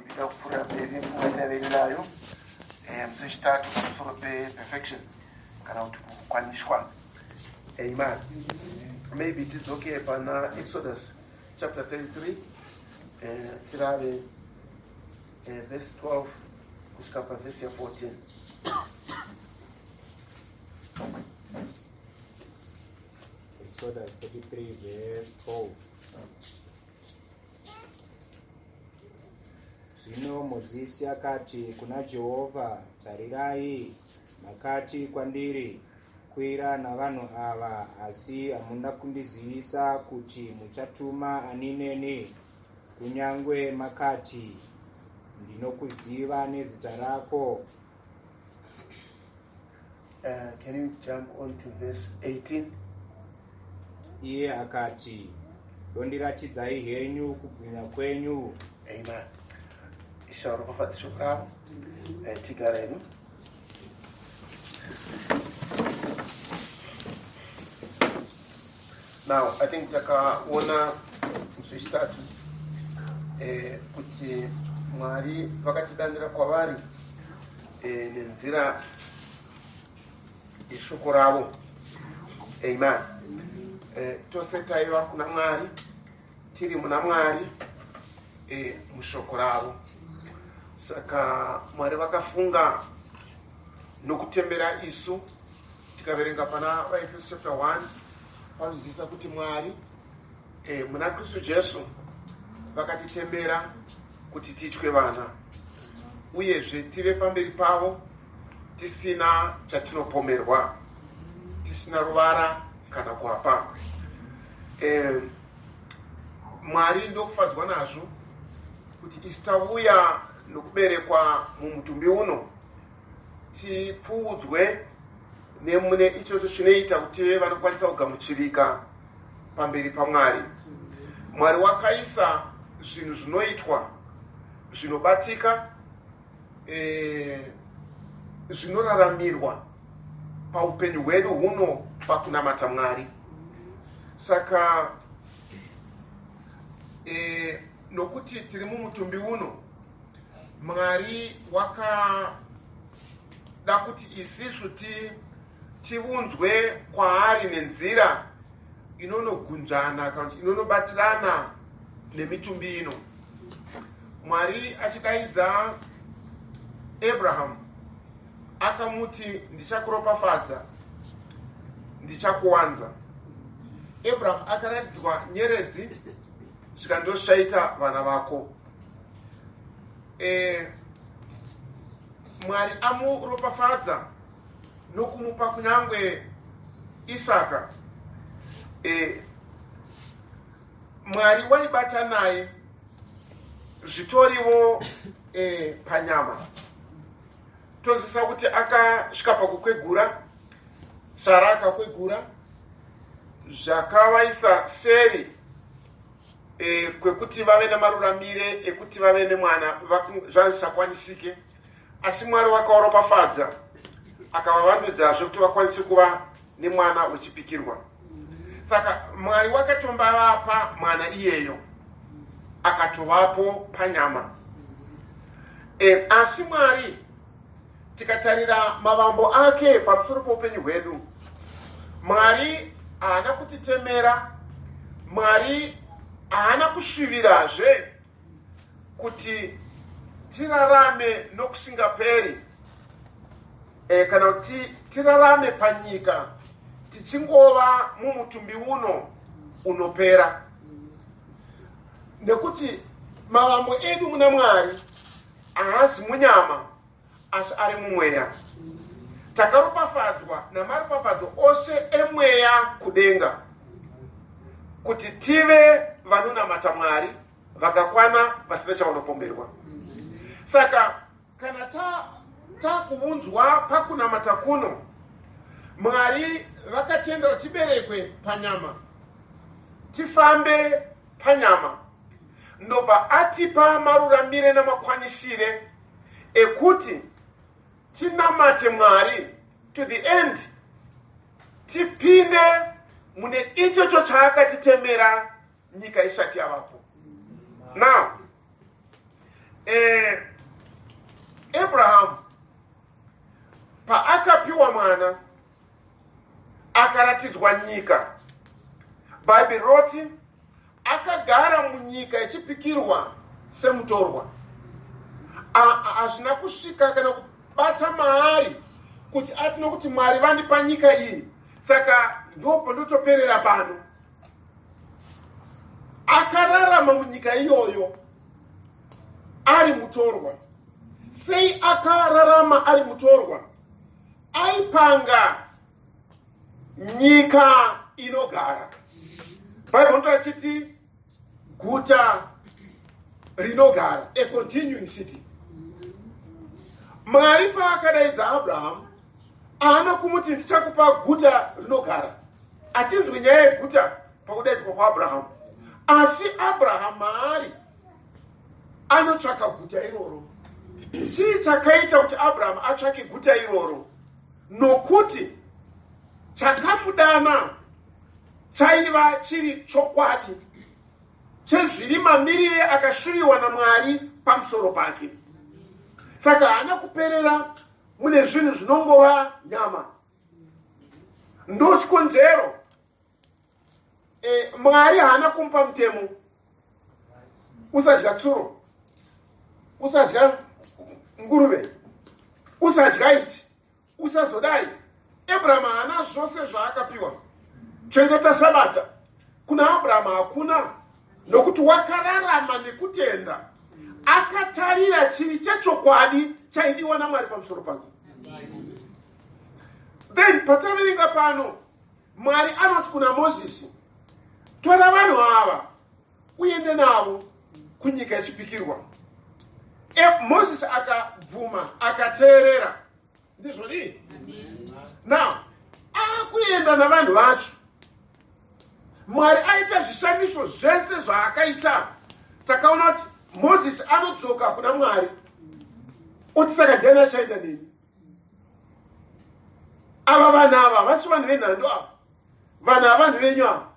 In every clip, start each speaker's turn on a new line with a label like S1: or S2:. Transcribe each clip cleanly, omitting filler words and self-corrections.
S1: Maybe takupfuurira mberi nepfungwa yataive nayo musi wechitatu pamusoro peperfection kana kuti kukwanishwa. Amen. Maybe tidzoke pana Exodus chapter 33, tirave verse 12 kusvika pavhesi ya14.
S2: Exodus 33 verse 12. Zvino Mozisi akati kuna Jehovha, Tarirai, makati kwandiri, Kwira navanhu ava, asi hamuna kundizivisa kuti muchatuma ani neni. Kunyange makati, Ndinokuziva nezita rako.
S1: Can you jump on to verse 18?
S2: Iye akati, Dondiratidzai henyu kubwinya kwenyu.
S1: Amen. Ishe varopafadze shoko ravo. Tigare hedu. Now, I think takaona musi wechitatu kuti Mwari vakatidanira kwavari nenzira yeshoko ravo. Amen. Tose taiva kuna Mwari, tiri muna Mwari, mushoko ravo. Saka Mwari vakafunga nokutemera isu. Tikaverenga pana vaEfeso chapter 1, panozivisa kuti Mwari muna Kristu Jesu vakatitemera kuti tiitwe vana, uyezve tive pamberi pavo tisina chatinopomerwa, tisina ruvara kana gwapa. Mwari ndokufadzwa nazvo kuti isu tauya nokuberekwa mumutumbi uno tipfuudzwe nemune ichocho chinoita kuti tive vanokwanisa kugamuchirika pamberi paMwari. Mwari wakaisa zvinhu zvinoitwa, zvinobatika, zvinoraramirwa paupenyu hwedu huno pakunamata Mwari. Saka nokuti tiri mumutumbi uno, Mwari wakada kuti isisu tivunzwe kwaari nenzira inonogunzvana kana kuti inonobatirana nemitumbi ino. Mwari achidaidza Abraham akamuti, ndichakuropafadza, ndichakuwanza. Abraham akaratidzwa nyeredzi zvikandoshaita vana vako. Mwari amuropafadza nokumupa kunyangwe Isaka. Mwari waibata naye zvitoriwo panyama. Tonzwisisa kuti akasvika pakukwegura, Sara akakwegura, zvakavaisa seri kwekuti vave nemaruramire ekuti vave nemwana zvaisakwanisike, asi Mwari wakavaropafadza akavavandudzazve kuti vakwanise kuva nemwana wechipikirwa. Saka Mwari wakatombavapa mwana iyeyo, akatovapo panyama. Asi Mwari, tikatarira mavambo ake pamusoro poupenyu hwedu, Mwari haana kutitemera, Mwari haana kushuvirazve kuti tirarame nokusingaperi, kana kuti tirarame panyika tichingova mumutumbi uno unopera, nekuti mavambo edu muna Mwari haazi munyama, asi ari mumweya. Takaropafadzwa namaropafadzo ose emweya kudenga kuti tive vanonamata Mwari vakakwana, vasina chavanopomerwa. Saka kana takuvunzwa pakunamata kuno, Mwari vakatendera tiberekwe panyama, tifambe panyama, ndobva atipa maruramire namakwanisire ekuti tinamate Mwari to the end, tipinde mune ichocho chaakatitemera nyika isati yavapo. Now, Eh, Abrahamu paakapiwa mwana akaratidzwa nyika, Bhaibheri roti akagara munyika ichipikirwa semutorwa. Hazvina kusvika kana kubata maari kuti ati nokuti Mwari vandipa nyika iyi, saka ndopandotoperera pano. Akararama munyika iyoyo ari mutorwa. Sei akararama ari mutorwa? Aipanga nyika inogara. Bhaibheri rinotaura chiti guta rinogara, a continuing city. Mwari paakadaidza Abrahamu haana kumuti ndichakupa guta rinogara. Atinzwi nyaya yeguta pakudaidzwa kwaAbrahamu, asi Abrahamu maari anotsvaka guta iroro. Chii chakaita kuti Abrahamu atsvake guta iroro? Nokuti chakamudana chaiva chiri chokwadi chezviri mamirire akashuviwa naMwari pamusoro pake. Saka haana kuperera mune zvinhu zvinongova nyama. Ndochikonzero Mwari haana kumupa mutemo, usadya tsuro, usadya nguruve, usadya ichi, usazodai. Abrahamu haana zvose zvaakapiwa. Chengeta Sabata. Kuna Abrahamu hakuna, nokuti wakararama nekutenda, akatarira chiri chechokwadi chaidiwa naMwari pamusoro pake. Then pataverenga pano, Mwari anoti kuna Mozisi, tora vanhu ava uende navo kunyika yechipikirwa. Mozisi akabvuma, akateerera. Ndizvo dii? Now akuenda navanhu vacho, Mwari aita zvishamiso zvese zvaakaita. Takaona kuti Mozisi anodzoka kuna Mwari oti, saka ndiani achaenda neni? Ava vanhu ava vasi vanhu venhando ava, vanhu ava vanhu venyu ava.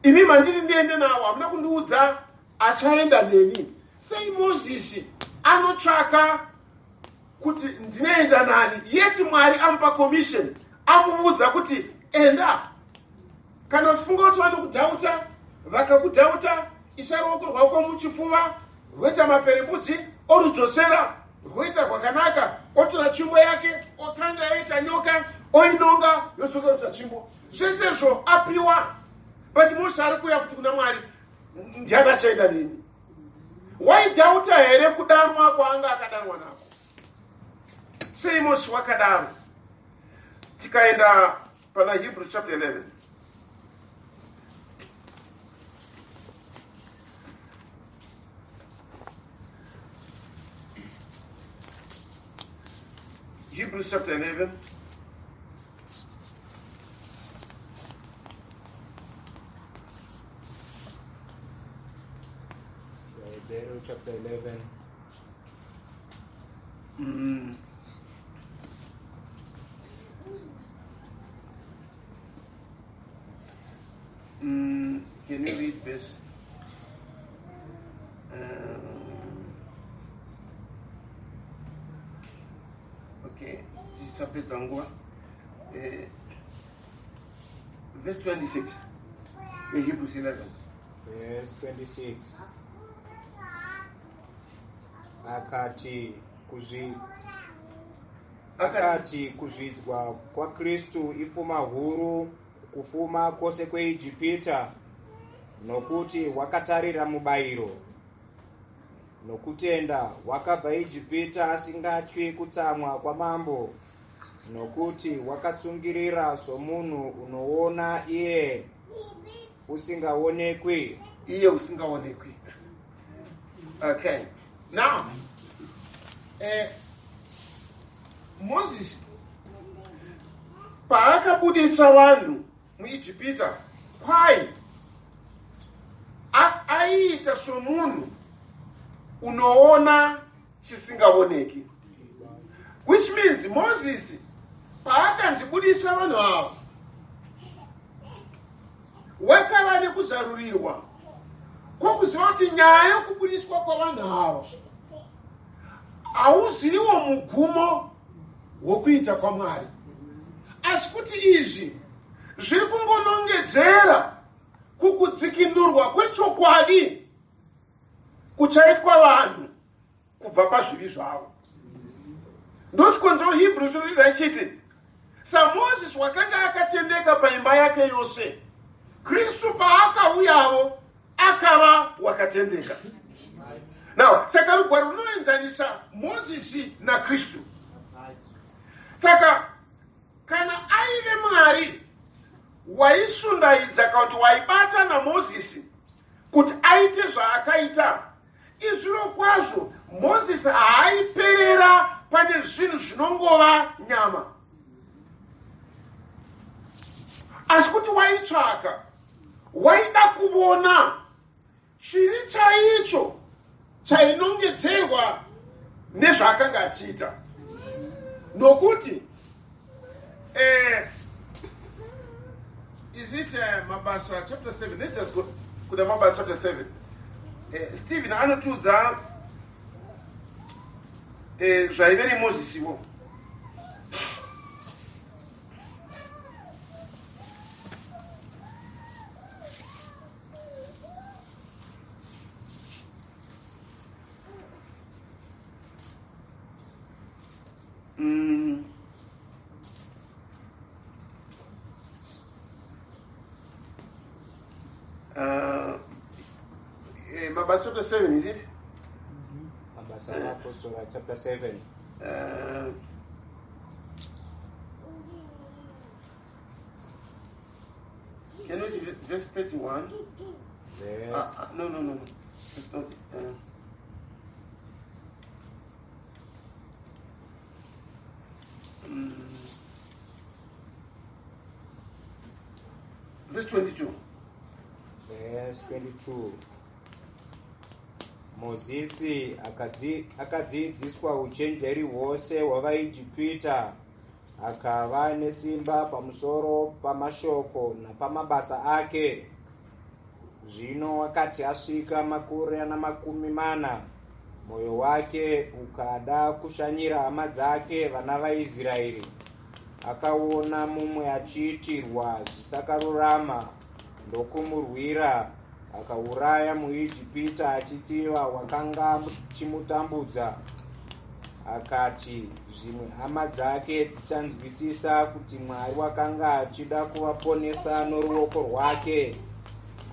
S1: Imi mandiri ndiende navo, hamuna kundiudza achaenda neni. Sei Mozisi anotsvaka kuti ndinoenda nani, yeti Mwari amupa commission, amuudza kuti enda? Kana uchifunga kuti vanokudhauta, vakakudhauta, isa ruoko rwako muchifuva, rwoita maperembudzi, orudzosera rwoita rwakanaka, otora tsvimbo yake okanda, yoita nyoka, oinonga yodzoka yoita tsvimbo. Zvese izvo apiwa, but Mose ari kuuya futi kuna Mwari, ndiani achaenda neni? Waidhauta here kudanwa kwaanga akadanwa nako? Sei Mosi wakadaro? Tikaenda pana Hebrews chapter 11, Hebrews chapter 11,
S2: Hebrews chapter 11.
S1: Can you read verse? Okay, tisapedza nguva. Verse 26 yeHebrews 11.
S2: Verse 26. Akati kuzvi akati kuzvidzwa kwaKristu ipfuma huru kufuma kwose kweIjipita, nokuti wakatarira mubayiro. Nokutenda wakabva Ijipita asingatyi kutsamwa kwamambo, nokuti wakatsungirira somunhu unoona iye usingaonekwi.
S1: Iye usingaonekwi. Okay, now Moses paakabudisa vanhu muIjipita, kwai aiita somunhu unoona chisingaoneki, which means Moses paakanzibudisa vanhu ava, wakava nekuzarurirwa kwokuziva kuti nyaya yokubudiswa kwavanhu vanhu ava hauziriwo mugumo wokuita kwamwari, asi kuti izvi zviri kungonongedzera kukudzikinurwa kwechokwadi kuchaitwa vanhu kubva pazvivi zvavo. Ndochikonzero Hebrews inotiudza ichiti saMozisi wakanga akatendeka paimba yake yose, Kristu paakauyavo akava wakatendeka. Now, saka rugwaro runoenzanisa Mozisi naKristu. Saka kana aive Mwari waisundaidza kana kuti waibata naMozisi kuti aite zvaakaita, izvirokwazvo Mozisi haaiperera pane zvinhu zvinongova nyama, asi kuti waitsvaka, waida kuvona chiri chaicho chainongedzerwa nezvaakanga achiita. Nokuti is it Mabasa chapter 7? Let's just go kuda Mabasa chapter 7. Stephen anotiudza zvaive neMozisiwo. Mabasa chapter 7, is it?
S2: Mabasa Apostle chapter 7.
S1: Can you read verse 31?
S2: Verse
S1: No, no, no, no. It's not. Verse 22.
S2: Verse 22. Mozisi akadzidziswa uchenjeri hwose hwavaIjipita, akava nesimba pamusoro pamashoko napamabasa ake. Zvino wakati asvika makore ana 40, mwoyo wake ukada kushanyira hama dzake vana vaIsraeri. Akaona mumwe achiitirwa zvisakarurama, ndokumurwira, akauraya muIjipita achitsiva wakanga achimutambudza. Akati zvimwe hama dzake dzichanzwisisa kuti Mwari wakanga achida kuvaponesa noruoko rwake,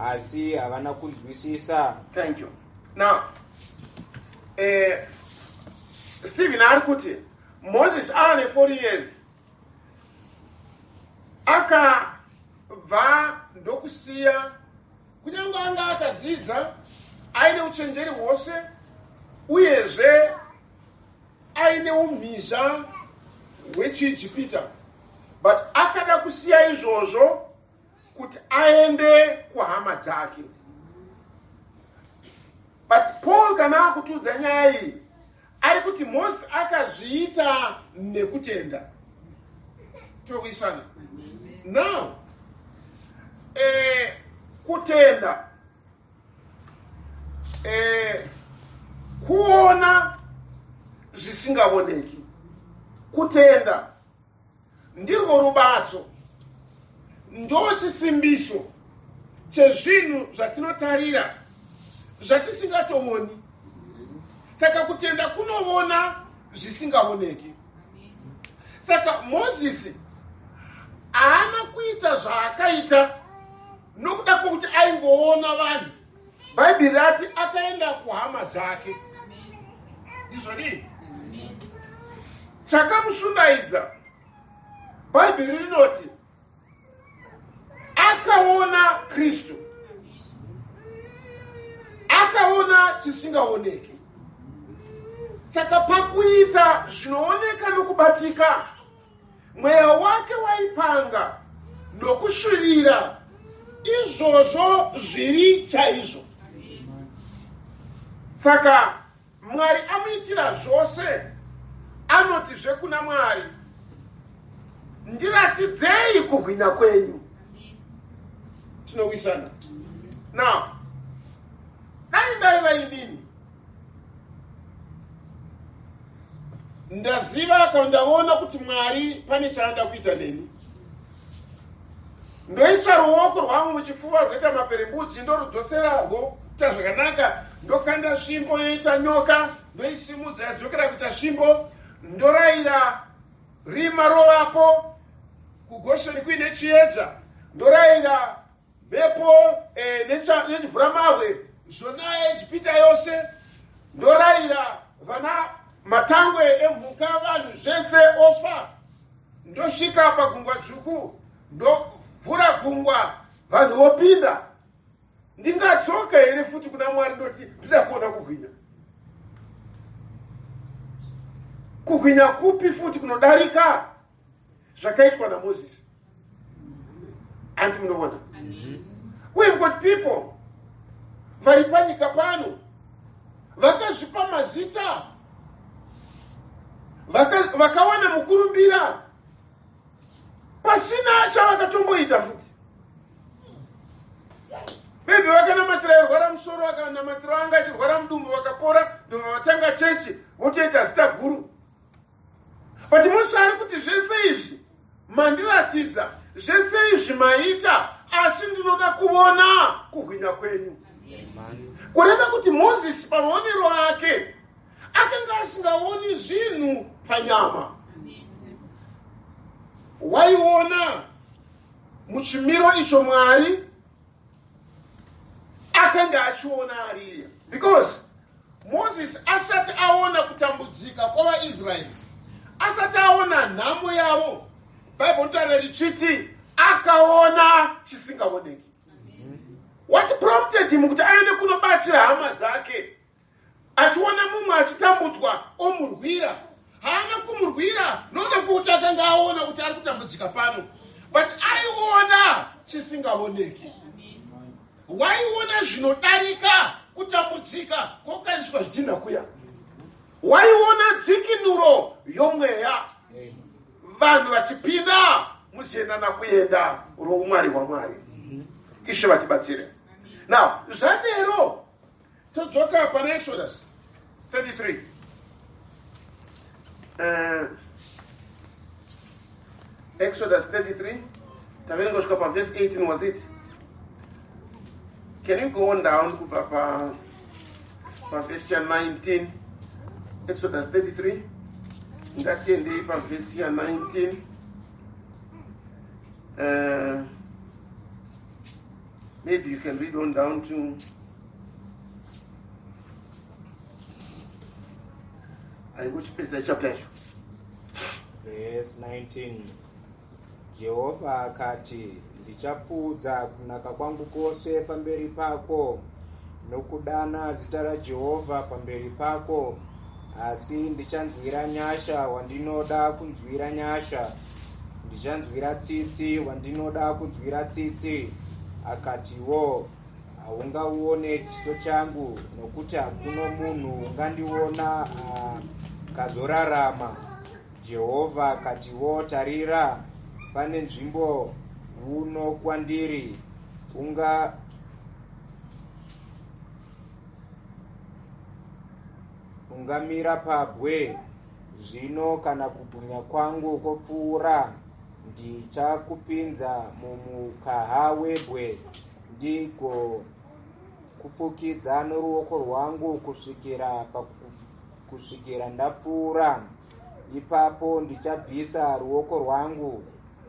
S2: asi havana kunzwisisa.
S1: Thank you. Now, Stephen ari kuti Moses ane 40 years akabva ndokusiya, kunyange anga akadzidza aine uchenjeri hwose uyezve aine umhizha hwechiIjipita, but akada kusiya izvozvo kuti aende kuhama dzake. But Paul kana akutiudza nyaya iyi ari kuti Mose akazviita nekutenda. Towisana now, kutenda kuona zvisingavoneki. Kutenda ndirwo rubatso, ndo chisimbiso chezvinhu zvatinotarira zvatisingatovoni. Saka kutenda kunovona zvisingaoneki. Saka Mozisi haana kuita zvaakaita nokuda kwokuti aingoona vanhu. Bhaibheri rati akaenda kuhama dzake. Ndizvodii? Chakamusundaidza, Bhaibheri rinoti akaona Kristu, akaona chisingaoneki. Saka pakuita zvinooneka nokubatika, mweya wake waipanga nokushuvira izvozvo zviri chaizvo. Saka Mwari amuitira zvose, anotizve kuna Mwari, ndiratidzei kuhwina kwenyu. Tinowisana now. Dai ndaiva inini, Ndaziva kana ndavona kuti Mwari pane chaanoda kuita neni. Ndoisa ruoko rwangu muchifuva rwoita maperembudzi, ndorudzosera rwoita zvakanaka, ndokanda svimbo yoita nyoka, ndoisimudza yadzokera kuita svimbo, ndorayira rima rovapo, kuGosheni kuine chiedza, ndorayira mhepo eh, nechivhuramahwe zvonaya Ijipita yose, ndorayira vana matangwe emhuka, vanhu zvese ofa, ndosvika pagungwa dzvuku, ndovhura gungwa, vanhu vopinda. Ndingadzoka here futi kuna Mwari ndoti ndoda kuona kugwinya? Kugwinya kupi futi kunodarika zvakaitwa naMozisi? Anti munoona, we've got people vari panyika pano vakazvipa mazita, vakawana mukurumbira pasina chavakatomboita futi. Maybe vakanamatira airwara musoro, akanamatira anga achirwara mudumbu, vakapora, ndobva vatanga chechi, votoita zita guru. But Mose ari kuti zvese izvi mandiratidza, zvese izvi maita, asi ndinoda kuona kuhwinya kwenyu. Kureva kuti Mozisi pamaonero ake akanga asingaoni zvinhu panyama, waiona muchimiro icho Mwari akanga achiona ariye, because Moses asati aona kutambudzika kwavaIsraeri, asati aona nhamo yavo, Bhaibheri rinotaura richiti akaona chisingaoneki. What prompted him kuti aende kunobatsira hama dzake? Achiona mumwe achitambudzwa, omurwira. Haana kumurwira nokuda kwekuti akanga aona kuti ari kutambudzika pano, but aiona chisingaoneki. Waiona zvinodarika kutambudzika kwokaiswa zvidhinha kuya. Waiona dzikinuro yomweya, vanhu vachipinda muzienda nakuenda roumwari hwaMwari. Ishe vatibatsire. Now zvadero, todzoka pana Exodus 33. Exodus 33, taverenga kusvika pavhesi 18, was it? Can you go on down kubva pa pavhesi ya19? Exodus 33, ngatiendei pavhesi ya19. Maybe you can read on down to aingochipedza chapter yacho.
S2: Verse 19, Jehovha akati, "Ndichapfuudza kunaka kwangu kwose pamberi pako, nokudana zita raJehovha pamberi pako. Asi ndichanzwira nyasha wandinoda kunzwira nyasha, ndichanzwira tsitsi wandinoda kunzwira tsitsi." Akatiwo, "Haungaone chiso changu, nokuti hakuno munhu ungandiona akazorarama." Jehovha akatiwo, "Tarira, pane nzvimbo uno kwandiri, ungamira pabwe. Zvino kana kubwinya kwangu kwopfuura, ndichakupinza mumukaha webwe, ndigokufukidza noruoko rwangu kusvikira ndapfuura. Ipapo ndichabvisa ruoko rwangu,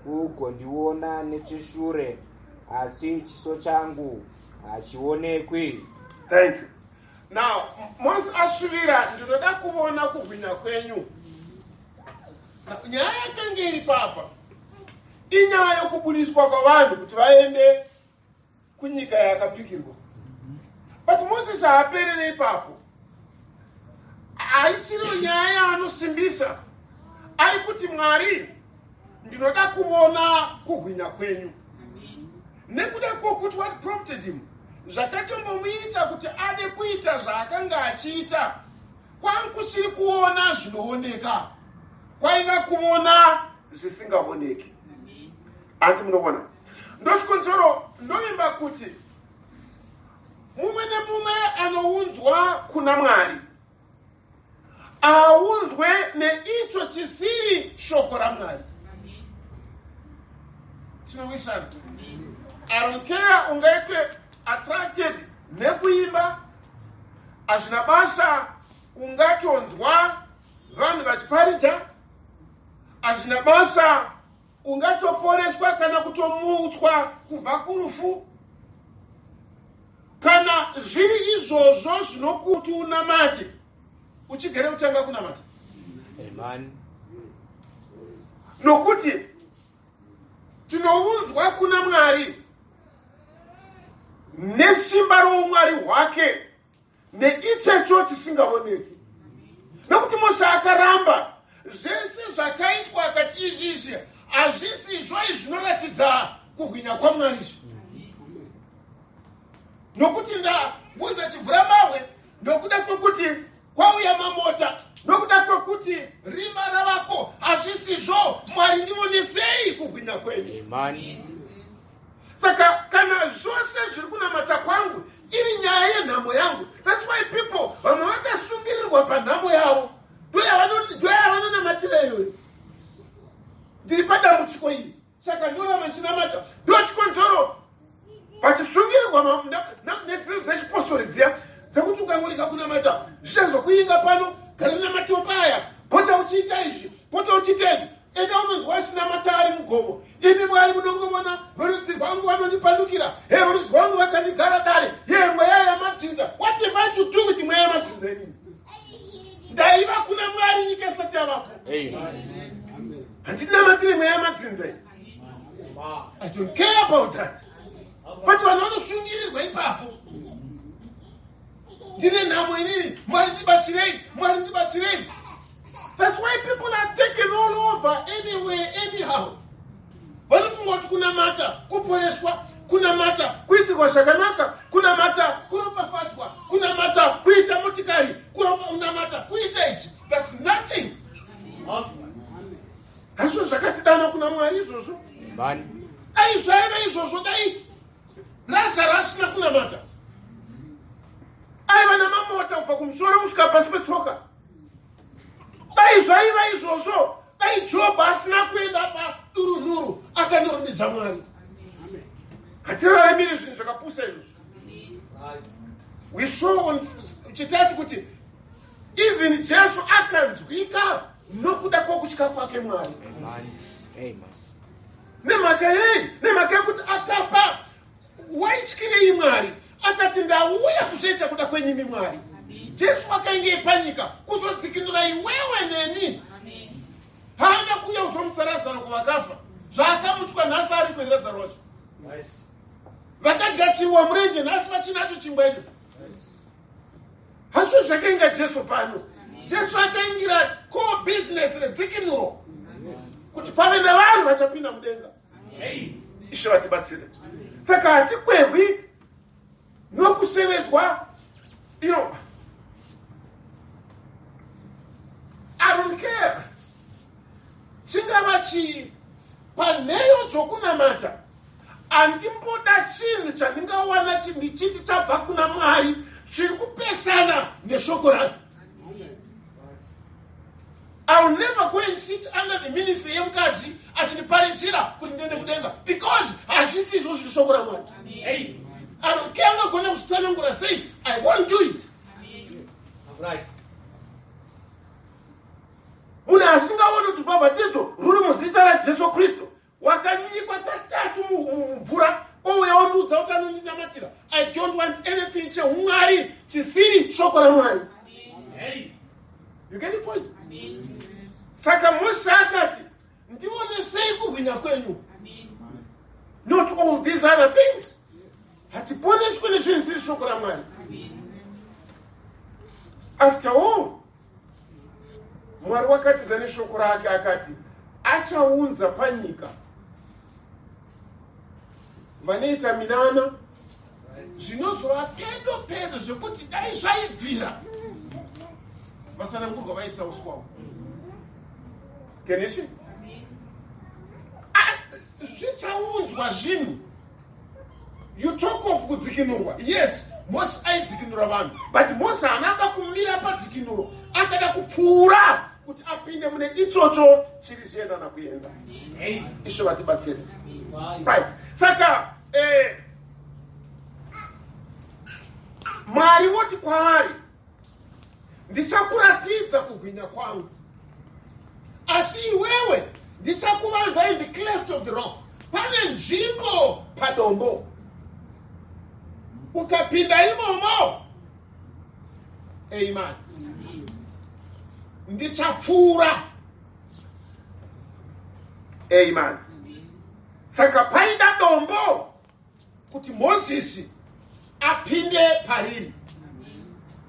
S2: ugondiona necheshure, asi chiso changu hachionekwi."
S1: Thank you. Now Mose asvivira, "Ndinoda kuona kubwinya kwenyu." Now, nyaya yakanga iri papa inyaya yokubudiswa kwavanhu kuti vaende kunyika yakapikirwa, but Moses haaperere ipapo. Haisiriyo nyaya yaanosimbisa. Ari kuti, "Mwari, ndinoda kuona kubwinya kwenyu." Nekuda kwokuti what prompted him, zvakatombomuita kuti ade kuita zvaakanga achiita, kwangu kusiri kuona zvinooneka, kwaiva kuona zvisingaoneki. Anti munoona, ndochikonzero ndovimba kuti mumwe nemumwe anounzwa kuna Mwari. Aunzwe neicho chisiri shoko raMwari. Tinowisana. I don't care ungaitwe attracted nekuimba, hazvina basa ungatonzwa vanhu vachiparidza, hazvina basa ungatoporeswa kana kutomutswa kubva kurufu. Kana zviri izvozvo zvinokuti unamate, uchigere kutanga kunamata.
S2: Amen.
S1: Nokuti tinounzwa kuna Mwari nesimba roumwari hwake neichecho chisingaoneki. Nokuti Mose akaramba zvese zvakaitwa, akati izvi izvi hazvisizvo, izvi zvinoratidza kugwinya kwaMwari izvi, nokuti ndabvunza chivhuramahwe nokuda kwekuti kwauya mamota, nokuda kwekuti rima ravako, hazvisizvo. Mwari, ndionesei kugwinya kwenyu.
S2: Amen.
S1: Saka kana zvose zviri kunamata kwangu iri nyaya yenhamo yangu, that's why people vamwe vakasungirirwa panhamo yavo, ndoyavanonamatira iyoyo. Ndiri padambudziko iri, saka ndoramba ndichinamata. Ndo chikonzero vachisungirirwa nedziro dzechipostori dziya dzekuti ukangorega kunamata zvichazokuinga pano, kana namatiwo paya, pota uchiita izvi, pota uchiita izvi. Enda unonzwa achinamata ari mugomo: "Imi Mwari, munongovona verudzi rwangu vanondipandukira, he verudzi rwangu vakandigara dare, ye mweya yamadzinza." What have I to do with mweya yamadzinza inini? Ndaiva kuna Mwari nyika isati yavapo. Handinamatire mweya yamadzinza iyi. I don't care about that. But vanhu vanosungirirwa ipapo. "Ndine nhamo inini, Mwari ndibatsirei, Mwari ndibatsirei." That's why people are taken all over anyway, anyhow. Vanofunga kuti kunamata kuporeswa, kunamata kuitirwa zvakanaka, kunamata kuropafadzwa, kunamata kuita motikari, kunamata kuita ichi. That's nothing. Hazvo zvakatidana kuna Mwari izvozvo.
S2: Amen.
S1: Dai zvaiva izvozvo, dai Lazaro asina kunamata aiva namamota kubva kumusoro kusvika pasi petsoka. Dai zvaiva izvozvo, dai Jobho asina kuenda padurunhuru akanorumbidza Mwari. Hatiraramiri zvinhu zvakapusa izvozvo. We saw on Chitatu kuti even Jesu akanzwika nokuda kwokutya kwake Mwari.
S2: Amen. Amen.
S1: Nemhaka yei? Nemhaka yekuti akapa waityirei Mwari, akati, "Ndauya kuzoita kuda kwenyimi, Mwari." Jesu akaingei panyika? Kuzodzikinura iwewe neni. Haana kuuya kuzomutsa Razaro kuvakafa. Zvaakamutswa, nhasi ari kweri Razaro wacho? Vakadya chingwa murenje, nhasi vachinacho chingwa icho. Hazvo zvakainga Jesu pano. Jesu akaingira core business redzikinuro, kuti pave nevanhu vachapinda mudenga. Ishe vatibatsire. Saka hatikwehwi nokusevedzwa. I don't care chingava chii panheyo dzokunamata. Handimboda chinhu chandingawana ndichiti chabva kuna Mwari chiri kupesana neshoko rake. I will never go and sit under the ministry yemukadzi achindiparidzira kuti ndiende kudenga, because hazvisi izvo zviri shoko raMwari. I don't care angagona kuzvitsanangura sei, I won't do it. Munhu asingaoni kuti rubhabhatidzo ruri muzita raJesu Kristu, wakanyikwa katatu mumvura, ouya wandiudza kuti anondinamatira, I don't want anything cheumwari chisiri shoko raMwari. You get the point? Saka Mose akati, "Ndionesei kuhwinya kwenyu," not all these other things. Hatiponeswi nezvinhu zvisiri shoko raMwari. After all, Mwari wakatidza neshoko rake, akati achaunza panyika vanoita minana zvinozova pedo pedo, zvekuti dai zvaibvira vasanangurwa vaitsauswawo. Can you see? Zvichaunzwa zvinhu. You talk of kudzikinurwa. Yes, Mose aidzikinura vanhu, but Mose haana kuda kumira padzikinuro, akada kupfuura. kupfuura kuti apinde mune ichocho chiri zvienda nakuenda. Ishe vatibatsire. Right, saka Mwari woti kwaari, ndichakuratidza kugwinya kwangu, asi iwewe ndichakuvanza in the cleft of the rock. Pane nzvimbo padombo, ukapinda imomo, amen, ndichapfuura. Amen. Saka paida dombo kuti Mozisi apinde pariri,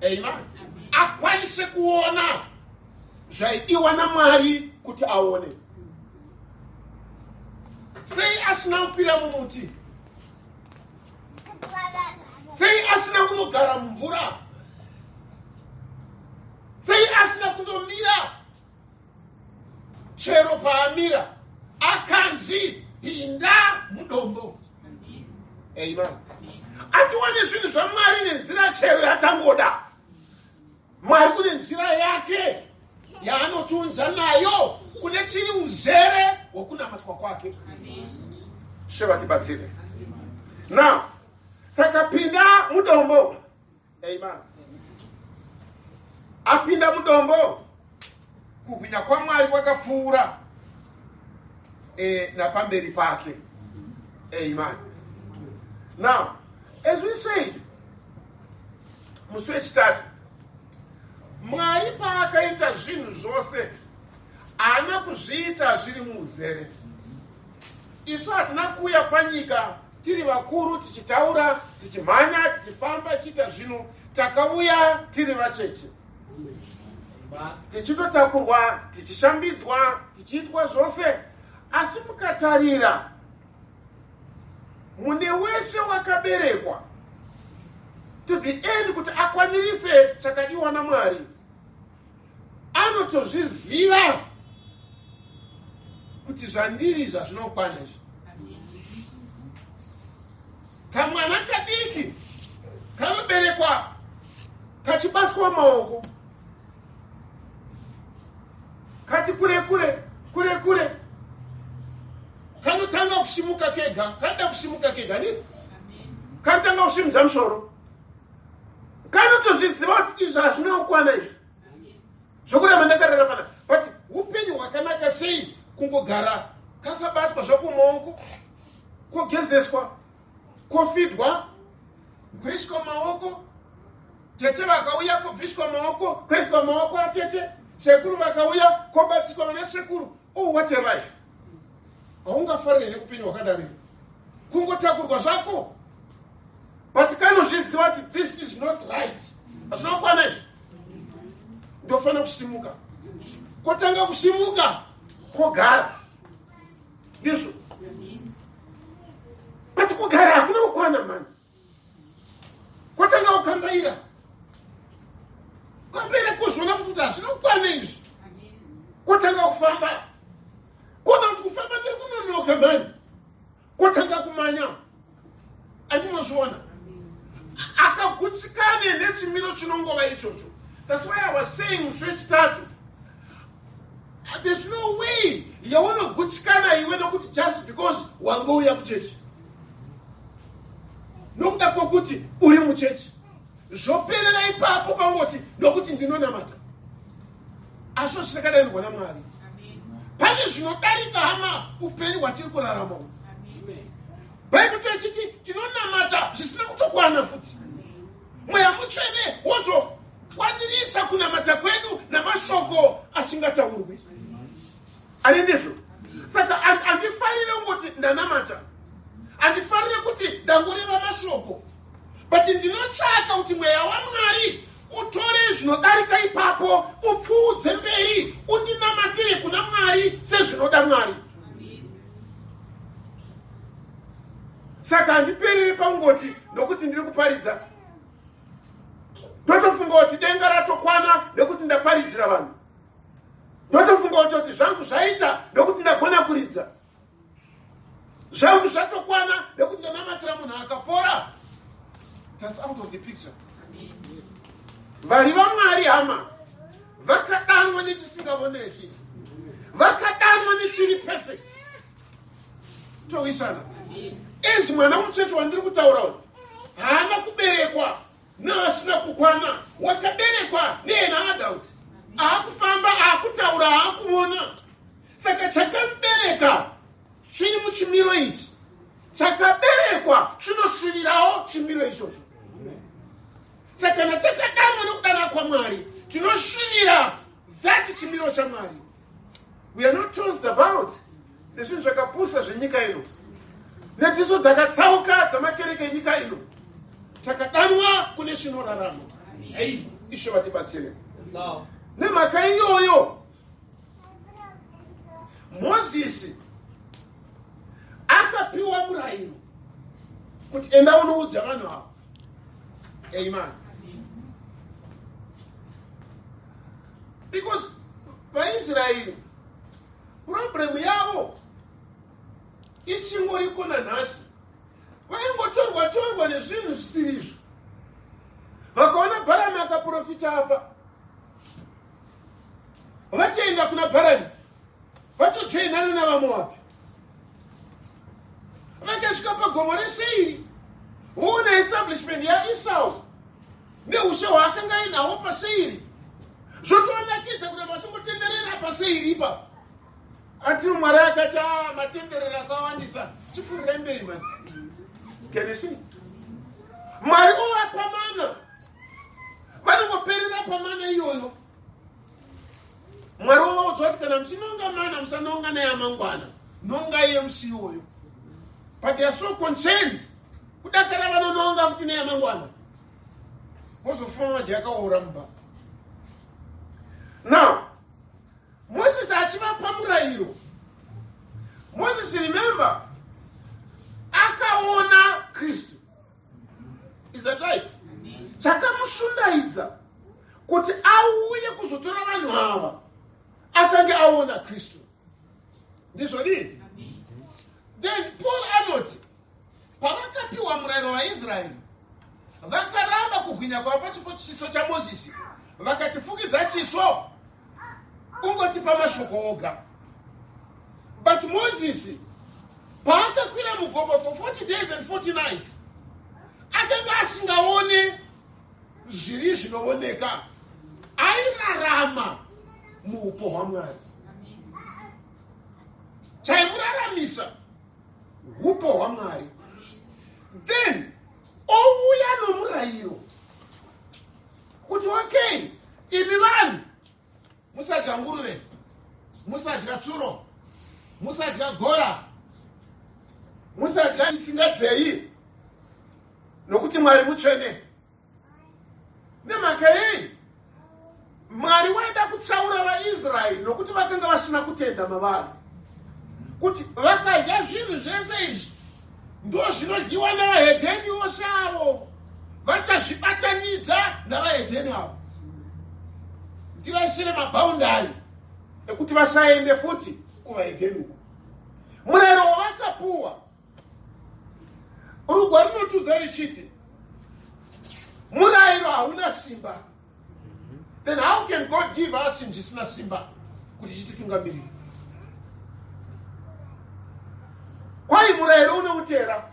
S1: amen, akwanise kuona zvaidiwa naMwari kuti aone. Sei asina kukwira mumuti? Sei asina kunogara mumvura? Sei asina kundomira chero paamira? Akanzi pinda mudombo. Amen. Atiwane zvinhu zvaMwari nenzira chero yatangoda. Mwari kune nzira yake yaanotiunza nayo kune chiri uzere hwokunamatwa kwake. She vatibatsire. Now, saka pinda mudombo. Amen. Apinda mudombo, kugwinya kwaMwari kwakapfuura napamberi pake. Amen. Now, as we said musi wechitatu, Mwari paakaita zvinhu zvose haana kuzviita zviri muuzere. Isu hatina kuuya panyika tiri vakuru, tichitaura, tichimhanya, tichifamba, tichiita zvinhu. Takauya tiri vacheche, tichitotakurwa, tichishambidzwa, tichiitwa zvose. Asi mukatarira mune wese wakaberekwa to the end kuti akwanirise chakadiwa naMwari, anotozviziva kuti zvandiri zvazvinokwana izvi. Kamwana kadiki kanoberekwa kachibatwa maoko, kati kure kure kure kure, kanotanga kushimuka kega. Kanoda kushimuka kega niti, kanotanga kushimudza musoro. Kanotozviziva kuti izvi hazvina kukwana, izvi zvokuramba ndakarara pana. But upenyu hwakanaka sei kungogara kakabatwa zvako maoko, kogezeswa, kofidwa, kuiswa maoko. Tete vakauya, kobviswa maoko, kuiswa maoko atete. Sekuru vakauya, kobatiswa vana sekuru. Oh, what a life! Haungafarire nekupenyu hwakadaro, kungotakurwa zvako? But kanozviziva kuti this is not right, hazvina kukwana izvi, ndofanira kusimuka. Kotanga kusimuka, kogara. Ndizvo, but kugara hakuna kukwana mani. Kotanga kukambaira, kambaira, kuzviona futi kuti hazvina kukwana izvi. Kotanga kufamba, kuona kuti kufamba ndiri kunonoka mani. Kotanga kumanya. Andinozviona akagutsikane nechimiro chinongova ichocho. That's why I was saying musi wechitatu, there's no way yaunogutsikana iwe nokuti just because wangouya kuchechi, nokuda kwokuti uri muchechi, zvoperera ipapo, pangoti nokuti ndinonamata. Asi zvisakadainirwa naMwari, pane zvinodarika, hama, upenyu hwatiri kurarama. Bhaibheri tochiti tinonamata zvisina kutokwana futi. Mweya Mutsvene wozokwanirisa kunamata kwedu namashoko asingataurwi. Ani ndizvo? Saka handifarire kungoti ndanamata, handifarire kuti ndangoreva mashoko, but ndinotsvaka kuti Mweya waMwari utore zvinodarika ipapo, upfuudze mberi, undinamatire kuna Mwari sezvinoda Mwari. Saka handiperere pangoti nokuti ndiri kuparidza, ndotofunga kuti denga ratokwana nekuti ndaparidzira vanhu, ndotofunga kutoti zvangu zvaita nekuti ndagona kuridza, zvangu zvatokwana nekuti ndanamatira munhu akapora. That's out of the picture. Vari vaMwari, hama. Vakadanwa nechisingavoneki, vakadanwa nechiri perfect. Towisana ezi mwana mucheche wandiri kutaura uyu haana kuberekwa neasina kukwana, wakaberekwa neena adult, aakufamba, aakutaura, aakuona. Saka chakamubereka chiri muchimiro ichi, chakaberekwa chinosvirirawo chimiro ichocho. Saka kana takadanwa nokudana kwaMwari, tinosvirira that chimiro chaMwari. We are not tossed about nezvinhu zvakapusa zvenyika ino, nedzidzo dzakatsauka dzamakereke enyika ino. Takadanwa kune chinorarama. Ishe vatibatsire. Nemhaka iyoyo Mozisi akapiwa murayiro kuti enda unoudza vanhu ava. Amen. Because vaIsraeri, problem yavo ichingoriko nanhasi, vaingotorwa torwa nezvinhu zvisiri izvo. Vakaona Bharami akaprofita apa, vatoenda kuna Bharami, vatojoinana navaMoabhi. Vakasvika pagomo reSeiri, voona establishment yaEsau neushe hwaakanga ainawo paSeiri, zvotovanakidza kuramba vachingotenderera paSeiri ipapo. Ati Mwari akati, a ah, matenderero akawandisa, chipfuurirai mberi mani. Can you see? Mwari ovapa mana, vanongoperera pamana iyoyo. Mwari wovaudza kuti kana muchinonga mana, musanonga neyamangwana, nongai yemusi iwoyo. But they are so concerned kudakara, vanononga futi neyamangwana, vozofuma manje yakaora mumba. Now Moses achivapa murayiro, Moses, remember, akaona Kristu. Is that right? Chakamusundaidza kuti auye kuzotora vanhu ava, akange aona Kristu. Ndizvodii? Then Paul anoti pavakapiwa murayiro vaIsraeri, vakaramba kugwinya kwava pachipo chiso chaMozisi, vakati, "Fukidza chiso, ungotipa mashoko oga." But Mozisi paakakwira mugomo for 40 days and 40 nights, akanga asingaone zviri zvinooneka, airarama muupo hwaMwari. Chaimuraramisa upo hwaMwari. Then ouya nomurayiro kuti, okay, imi vanhu, musadya nguruve, musadya tsuro, musadya gora, musadya isingadzei, nokuti Mwari mutsvene. Nemhaka yei? Mwari waida kutsaura vaIsraeri nokuti vakanga vasina kutenda mavari, kuti vakadya zvinhu zvese izvi, ndo zvinodyiwa navahedheni vose avo, vachazvibatanidza navahedheni avo. Ndivaisire maboundary ekuti vasaende futi kuvahedheni uko. Murayiro wavakapuwa, rugwa runotudza richiti murayiro hauna simba. Then how can God give us chinhu chisina simba kuti chititungamirire? Kwai murayiro unoutera,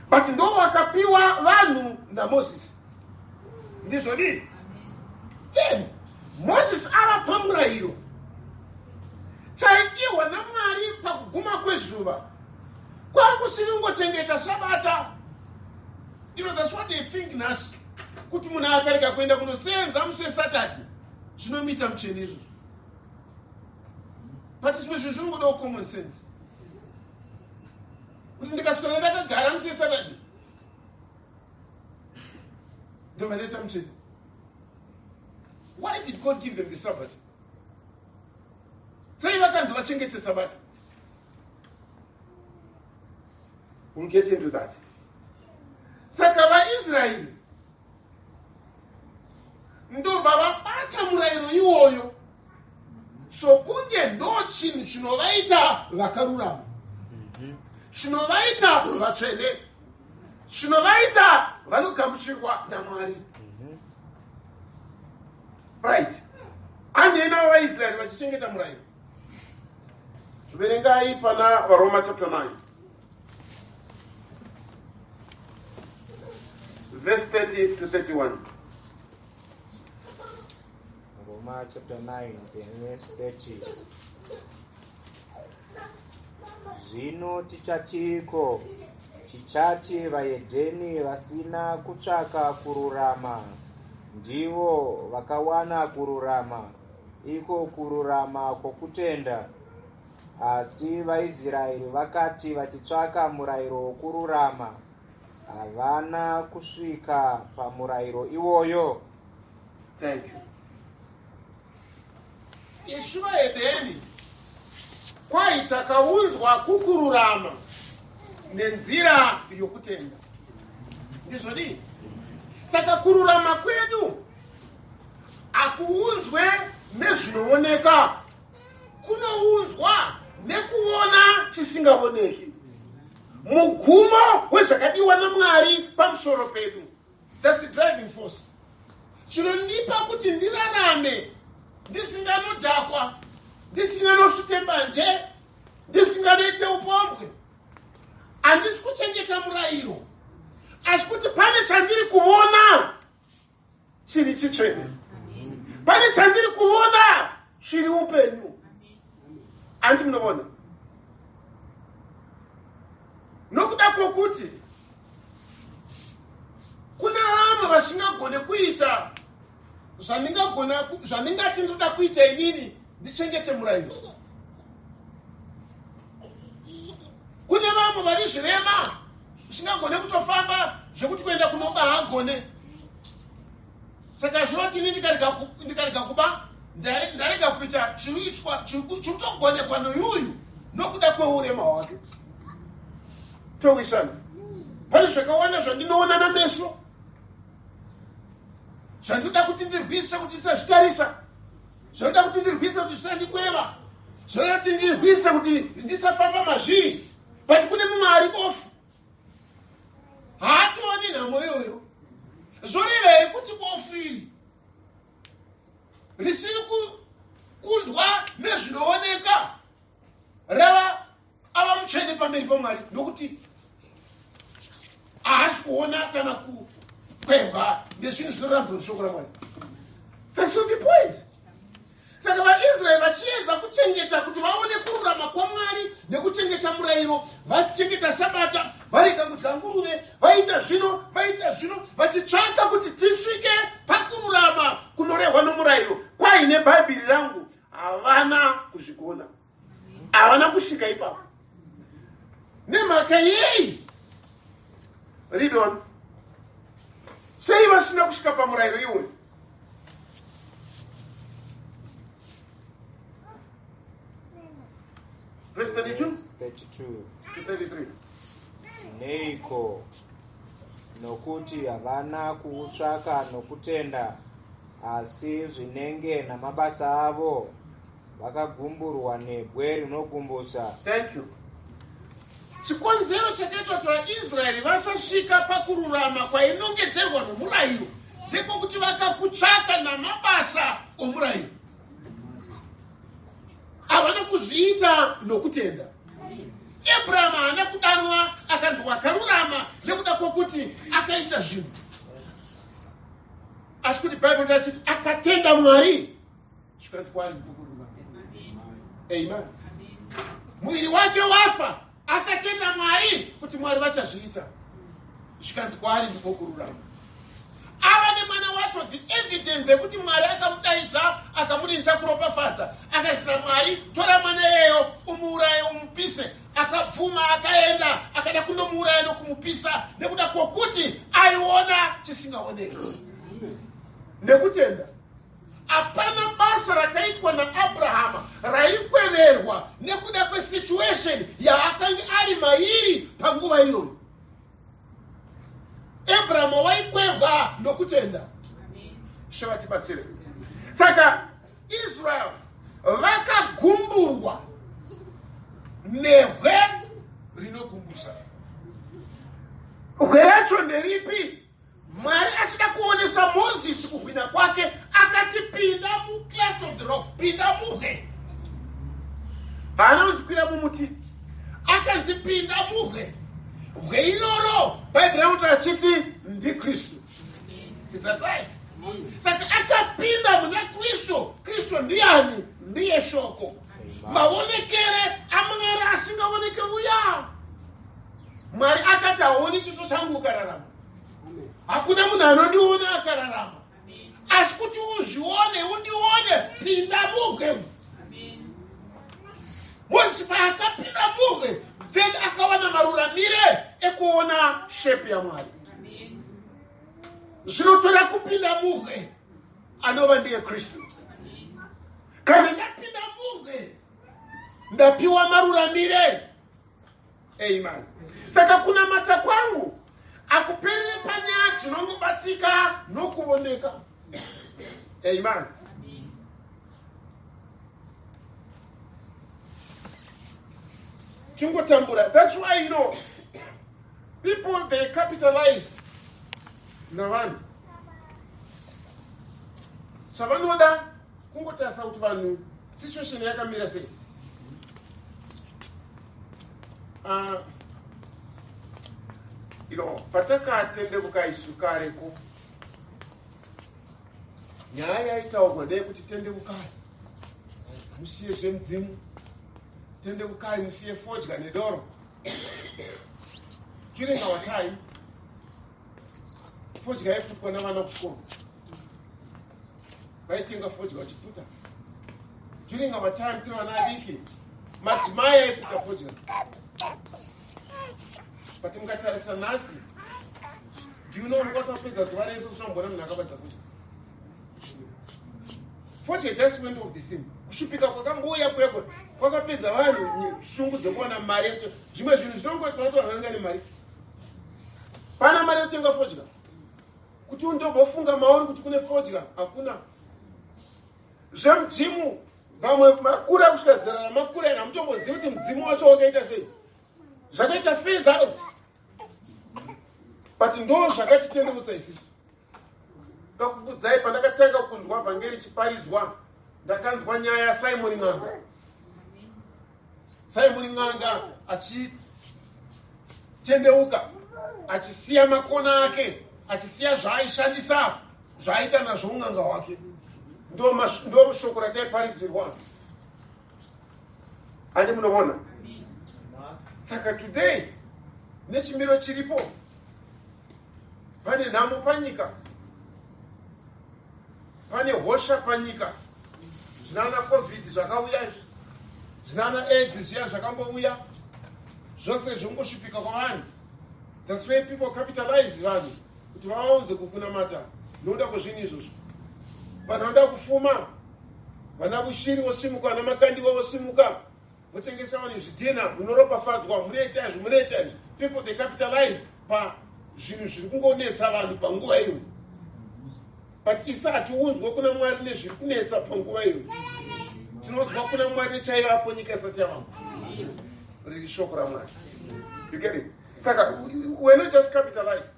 S1: but ndo wakapiwa vanhu naMozisi. Ndizvodii? Then Mozisi avapa murayiro, chaidiwa naMwari pakuguma kwezuva kwakusiri kungochengeta Sabata. That's what they think nhasi, kuti munhu akarega kuenda kunosenza musi weSaturday, zvinomuita mutsvene izvozvo. But zvimwe zvinhu zvinongodawo common sense, kuti ndikaswera ndakagara musi weSaturday, ndobva ndaita mutsvene? Why did God give them the Sabbath? Sei vakanzi vachengete Sabata? We'll get into that. Saka vaIsraeri ndobva vabata murayiro iwoyo sokunge ndo chinhu chinovaita vakarurama, chinovaita vatsvene, chinovaita vanogamuchirwa naMwari, right? Tinoona vaIsraeri vachichengeta murayiro. Verengai pana vaRoma chapter 9 verse 30 to 31.
S2: Roma chapter 9 verse 30. Zvino tichatiko? Tichati vahedheni vasina kutsvaka kururama ndivo vakawana kururama, iko kururama kwokutenda. Asi vaIsraeri vakati vachitsvaka murayiro wokururama, havana kusvika pamurayiro iwoyo.
S1: Thank you. Isu vaHedheni kwai takaunzwa kukururama nenzira yokutenda. Ndizvodii? Saka kururama kwedu hakuunzwe nezvinooneka, kunounzwa nekuona chisingaoneki, mugumo wezvakadiwa naMwari pamusoro pedu. That's the driving force. Chinondipa kuti ndirarame ndisinganodhakwa, ndisinganosvute mbanje, ndisinganoite upombwe. Handisi kuchengeta murayiro, asi kuti pane chandiri kuona chiri chitsvene, pane chandiri kuona chiri upenyu. Handi munoona? Nokuda kwokuti kuna vamwe vasingagone kuita zvandingagona zvandingati ndinoda kuita inini ndichengete murayiro. Kune vamwe vari zvirema usingagone kutofamba zvekuti kuenda kunoba haagone. Saka zvinoti ini ndikarega kuba, ndarega kuita chiriitwa chirikutogonekwa noyuyu nokuda kweurema hwake. Towisana. Pane zvakawanda zvandinoona nameso zvandinoda kuti ndirwise kuti ndisazvitarisa, zvinoda kuti ndirwise kuti zvisandikweva, zvinoda kuti ndirwise kuti ndisafamba mazviri. But kune mumwe ari bofu, haatooni nhamo iyoyo. Zvoreva here kuti bofu iri risiri kukundwa nezvinooneka rava ava mutsvene pamberi paMwari nokuti haasi kuona kana kukwebwa nezvinhu zvinorambidzwa neshoko raMwari? That's not the point. Saka vaIsraeri vachiedza kuchengeta kuti vaone kururama kwaMwari nekuchengeta murayiro, vachichengeta Sabata, varega kudya nguruve, vaita zvino, vaita zvino, vachitsvaka kuti tisvike pakururama kunorehwa nomurayiro. Kwaine Bhaibheri rangu, havana kuzvigona, havana kusvika ipapo. Nemhaka yei? Read on. Sei vasina kusvika pamurayiro iwoyo? Verse 32
S2: 32
S1: to 33.
S2: Neiko? Nokuti havana kuutsvaka nokutenda, asi zvinenge namabasa avo vakagumburwa nebwe rinogumbusa.
S1: Thank you. Chikonzero chakaitwa kuti vaIsraeri vasasvika pakururama kwainongedzerwa nomurayiro ndekwokuti vakakutsvaka namabasa omurayiro, havana kuzviita nokutenda. Abraham haana kudanwa akanzi wakarurama nekuda kwokuti akaita zvinhu, asi kuti Bhaibheri rachiti akatenda Mwari, zvikanzi kwaari ndiko kururama. Amen. Muviri wake wafa, akatenda Mwari kuti Mwari vachazviita, zvikanzi kwaari ndiko kururama. Ava nemwana wacho, the evidence yekuti Mwari akamudaidza akamuti ndichakuropafadza, akaisira Mwari, tora mwana iyeyo umuuraye umupise, akabvuma, akaenda akada kundomuuraya nokumupisa nekuda kwokuti aiona chisingaoneki nekutenda. Hapana basa rakaitwa naAbrahama raikweverwa nekuda kwesituation yaakanga ari mairi panguva iyoyo. Abrahama waikwebwa nokutenda. Shava tibatsire. Saka Israel vakagumburwa nebwe rinogumbusa. Bwe racho nderipi? Mwari achida kuonesa Mozisi kuhwina kwake akati, pinda mucleft of the rock, pinda. mubwe. Haana kunzi kwira mumuti, akanzi pinda mubwe. Bwe iroro Bhaibheri rakuti achiti ndiKristu. Is that right? Saka akapinda muna Kristu. Kristu ndiyani? Ndiye Shoko. Maonekere aMwari asingaoneke uya. Mwari akati hauoni chiso changu ukararama. Hakuna munhu anondiona akararama. Asi kuti uzvione undione, pinda mubwe. Mozisi paakapinda mubwe, then akawana maruramire ekuona shepi yaMwari. Zvinotora kupinda mubwe anova ndiye Kristu. Kana ndapinda mubwe, ndapiwa maruramire. Amen. Saka kunamata kwangu akuperere panyaya dzinongobatika nokuoneka. Amen. Chingotambura. That's why, you know, people, they capitalize navanhu. Zvavanoda kungotarisa kuti vanhu situation yakamira sei. You know, patakatendeuka isu kareko, nyaya yaitaurwa ndeyekuti tendeukai musiye zvemudzimu, tendeukai musiye fodya nedoro. During our time, fodya yaiputwa navana kuchikoro, vaitenga fodya vachiputa. During our time tiri vana vadiki, madzimai aiputa fodya. But mukatarisa nhasi, do you know unokwanisa kupedza zuva rese usina kumboona munhu akabata fodya? Fodya just went off the scene. Kushupika kwakambouya kuya kwakapedza vanhu shungu dzekuwana mari. Zvimwe zvinhu zvinongoitwa nokuti vanhu vanenge nemari. Pana mari yokutenga fodya. Kuti undombofunga mauri kuti kune fodya, hakuna. Zvemudzimu, vamwe makura kusvika zera ramakura ena hamutombozivi kuti mudzimu wacho wakaita sei. Zvakaita phase out. But ndo zvakatitendeutsa isisu. Ndakukudzai, pandakatanga kunzwa vhangeri ichiparidzwa, ndakanzwa nyaya yaSimoni N'anga. Simoni N'anga achitendeuka, achisiya makona ake, achisiya zvaaishandisa, zvaaita nazvo un'anga hwake. Ndo shoko rataiparidzirwa. Handi munoona? Saka today nechimiro chiripo, pane nhamo panyika, pane hosha panyika, zvinana COVID zvakauya izvi, zvinana AIDS zviya zvakambouya, zvose zvongoshupika kwavanhu. That's why people capitalize vanhu kuti vavaunze kukunamata nokuda kwezvinhu izvozvo. Vanhu vanoda kufuma, vana Bushiri vosimuka, vana Makandiwa vosimuka, votengesa vanhu zvidhina, munoropafadzwa, munoita izvi, munoita izvi. People, they capitalize pazvinhu zviri kungonetsa vanhu panguva iyoyo. But isa hatiunzwe kuna Mwari nezviri kunetsa panguva iyoyo. Tinonzwa kuna Mwari nechaivapo nyika isati yavamba, riri shoko raMwari. You get it? Saka we're not just capitalized.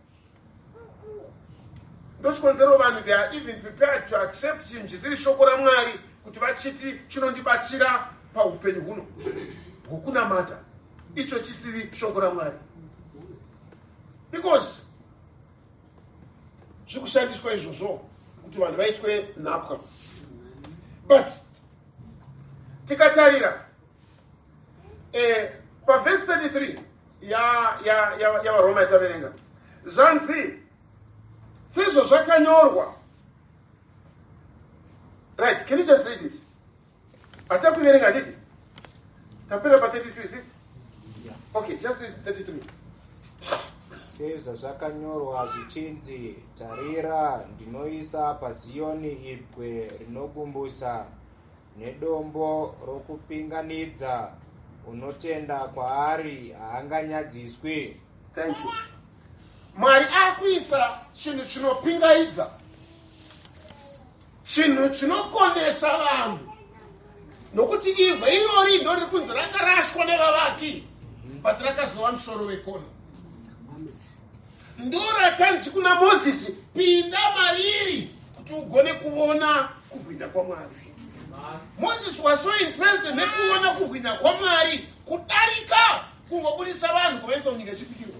S1: Ndochikonzero vanhu, they are even prepared to accept chinhu chisiri shoko raMwari kuti vachiti chinondibatsira paupenyu huno hwokunamata, icho chisiri shoko raMwari, because zviri kushandiswa izvozvo kuti vanhu vaitwe nhapwa. But tikatarira pavhesi 33 yaVaRoma yataverenga, zvanzi sezvo zvakanyorwa. Right, can you just read it? Hatakuverenga, handiti tapera pa32, is it?
S2: Yeah.
S1: Okay, just read 33.
S2: Sezvazvakanyorwa zvichinzi, tarira, ndinoisa paZiyoni ibwe rinogumbusa nedombo rokupinganidza, unotenda kwaari haanganyadziswi.
S1: Thank you. Mwari akuisa chinhu chinopingaidza, chinhu chinokonesa vanhu, nokuti ibwe irori ndo riri kunzi rakarashwa nevavaki, but rakazova musoro wekona. Ndo rakanzi kuna Mozisi, pinda mariri kuti ugone kuona kubwinya kwaMwari. Moses was so interested nekuona kubwinya kwaMwari kudarika kungobudisa vanhu kuvaisa kunyika yechipikirwa.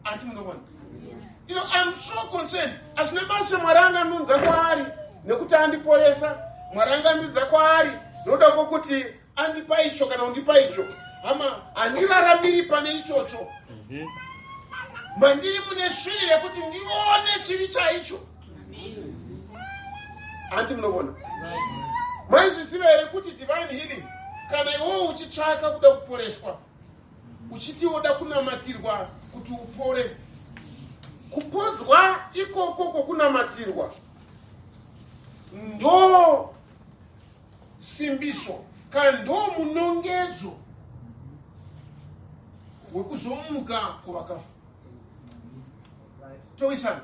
S1: Anti munoona, I'm so concerned. Hazvina basa Mwari anganunza kwaari nekuti andiporesa, Mwari anganunza kwaari nokuda kwokuti andipa icho kana kundipa icho. Hama, handiraramiri pane ichocho. Mandiri mune shiri yekuti ndione chiri chaicho. Hanti munoona, maizviziva here kuti divine healing, kana iwowo uchitsvaka kuda kuporeswa, uchiti woda kunamatirwa kuti upore, kupodzwa ikoko kwokunamatirwa ndo simbiso kana ndo munongedzo wekuzomuka kuvakafa? Towisana?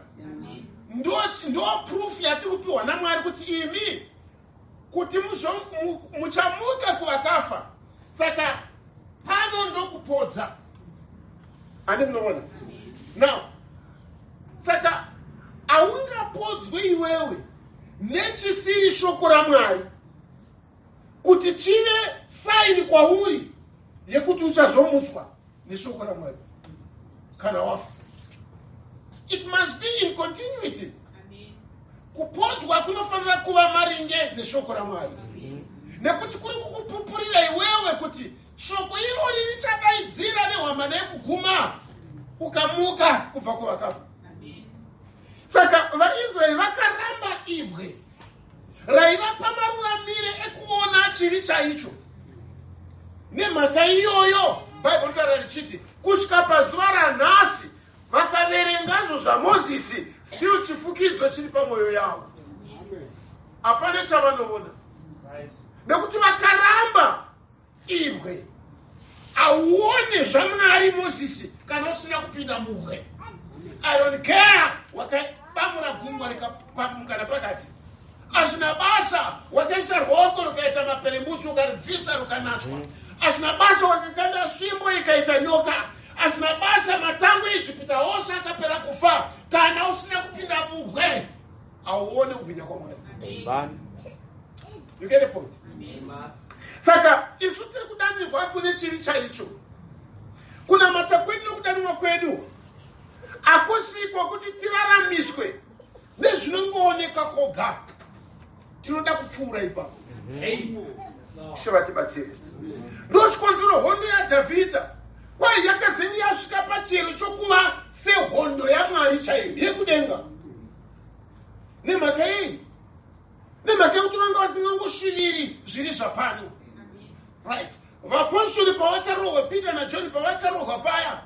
S1: Ndo proof yatiri kupiwa naMwari kuti imi kuti muchamuka kuvakafa. Saka pano ndokupodza. Andi munoona now? Saka haungapodzwe iwewe nechisiri shoko raMwari kuti chive sign kwauri yekuti uchazomutswa neshoko raMwari kana wafa. It must be in continuity. Kupodzwa kunofanira kuva maringe neshoko raMwari, nekuti kuri kukupupurira iwewe kuti shoko irori richadaidzira nehwamana yekuguma ukamuka kubva kuvakafa. Saka vaIsraeri vakaramba ibwe raiva pamaruramire ekuona chiri chaicho. Nemhaka iyoyo Bhaibheri ritaura richiti kusvika pazuva ranhasi vakaverengazvo zvaMozisi, still chifukidzo chiri pamwoyo yavo, hapana chavanoona nekuti vakaramba ibwe. Auone zvaMwari Mozisi kana usina kupinda mubwe. I don't care wakabamura gungwa rikapamukana pakati, hazvina basa. Wakaisa rwoko rukaita maperembudzi, ukaribvisa rukanatswa, hazvina basa. Wakakanda svimbo ikaita nyoka, hazvina basa. Matango eIjipita ose akapera kufa, kana usina kupinda mubwe auone kubwinya kwaMwari.
S2: Amen.
S1: You get the point? Saka isu tiri kudanirwa kune chiri chaicho. Kunamata kwedu nokudanirwa kwedu hakusikwa kuti tiraramiswe nezvinongooneka koga. Tinoda kupfuura ipapo. Ishe vatibatsire. Ndochikonzero hondo yaDhavhidha kwai yakazenge yasvika pachiyero chokuva sehondo yaMwari chaiyo yekudenga. Nemhaka yei? Nemhaka yekuti vanga vasingangoshiviri zviri zvapano, right? Vapostori pavakarohwa, Peter naJohn pavakarohwa paya,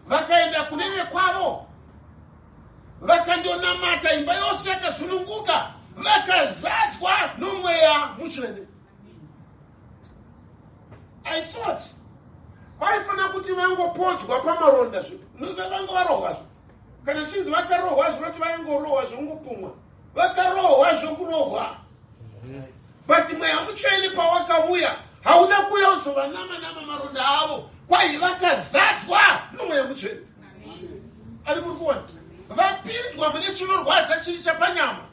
S1: vakaenda kune vekwavo, vakandonamata, imba yose yakazununguka, vakazadzwa noMweya Mutsvene. I thought vaifanira kuti vangopodzwa pamaronda zve noza vanga varohwazve. Kana chinzi vakarohwa, zvinoti vaingorohwa zvongopumwa, vakarohwa zvokurohwa. But Mweya Mutsvene pawakauya, hauna kuuya uzovanama nama maronda avo. Kwai vakazadzwa noMweya Mutsvene. Ari muri kuona, vapinzwa mune chinorwadza chiri chapanyama,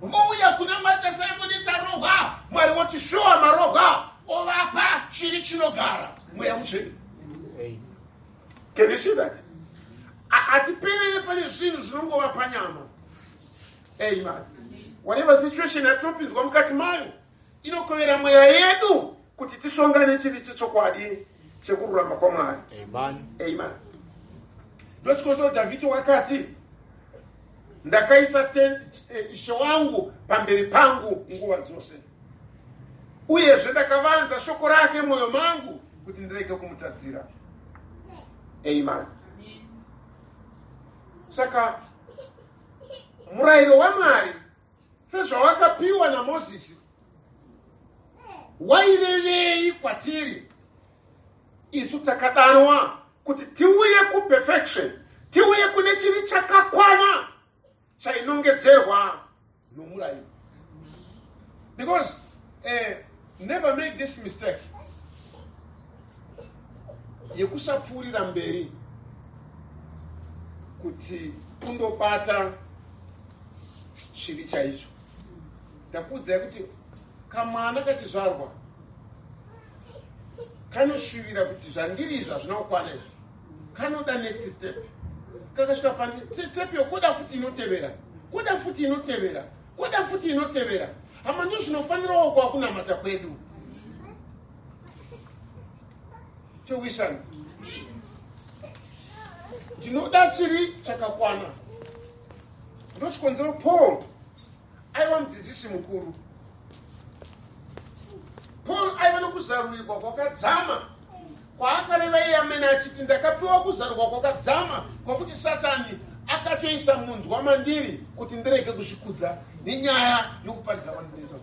S1: vouya kuna Mwari, tasaimoni tarohwa. Mwari woti, "Shuwa marohwa," ovapa chiri chinogara, Mweya Mutsvene.
S2: Amen.
S1: Can you see that? Hatiperere pane zvinhu zvinongova panyama. Amen. Whatever situation yatinopinzwa mukati mayo inokovera mweya yedu kuti tisongane chiri chechokwadi chekururama kwaMwari.
S2: Amen.
S1: Amen. Ndochikonzero Dhavhidi wakati, "Ndakaisa Ishe wangu pamberi pangu nguva dzose, uyezve ndakavanza shoko rake mwoyo mangu kuti ndirege kumutadzira." Amen. Saka murayiro waMwari sezvawakapiwa naMozisi wairevei kwatiri isu takadanwa kuti tiuye kuperfection, tiuye kune chiri chakakwana chainongedzerwa nomurayiro? Because never make this mistake yekusapfuurira mberi kuti undobata chiri chaicho. Ndakuudzai kuti kamwana kachizvarwa kanoshuvira kuti zvandiri izvi hazvina kukwana izvi, kanoda next step. Kakasvika pane step yokoda futi inotevera, koda futi inotevera, koda futi inotevera. Hama, ndo zvinofanirawo kwakunamata kwedu. Towishana, ndinoda chiri chakakwana. Ndochikonzero Paul aiva mudzidzisi mukuru. Paul aiva nokuzarurirwa kwakadzama kwaakareva iye amene achiti, ndakapiwa kuzarurwa kwakadzama kwakuti Satani akatoisa munzwa mandiri kuti ndirege kuzvikudza nenyaya yokuparidza vanhu.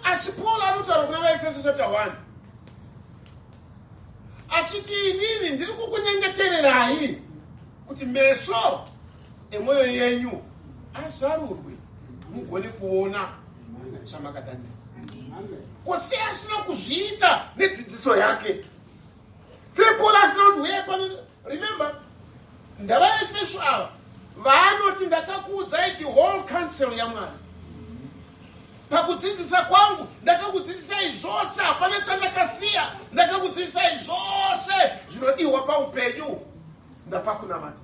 S1: Asi Paul anotaura kuna vaEfeso chapter 1 achiti, inini ndiri kukunyengetererai kuti meso emwoyo yenyu azarurwe, mugone kuona zvamakadanira. Ko sei asina kuzviita nedzidziso yake? Sei Paul asina kuti uyai pano? Remember, ndavaEfeso ava vaanoti, ndakakuudzai the whole counsel yaMwari pakudzidzisa kwangu, ndakakudzidzisai zvose, hapana chandakasiya, ndakakudzidzisai zvose zvinodiwa paupenyu ndapakunamata.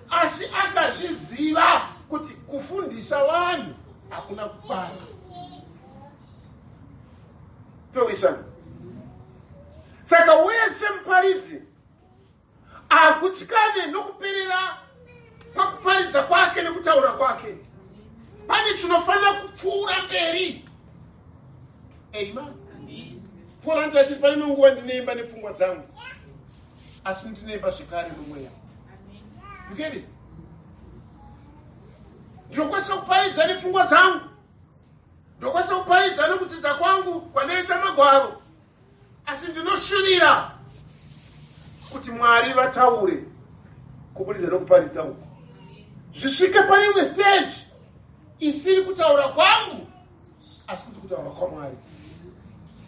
S1: Asi akazviziva kuti kufundisa vanhu hakuna kukwana. Towisana. Saka wese muparidzi akutyane nokuperera pakuparidza kwake nekutaura kwake, pane chinofanira kupfuura mberi. Amen. Paul anoti achiti, pane imwe nguva ndinoimba nepfungwa dzangu, asi ndinoimba zvekare nomweya. You get it? Ndinokwanisa kuparidza nepfungwa dzangu, ndinokwanisa kuparidza nekudzidza kwangu kwanoita magwaro, asi ndinoshuvira kuti Mwari vataure kubudikidza nokuparidza uku, zvisvike pane imwe stage isiri kutaura kwangu, asi kuti kutaura kwaMwari.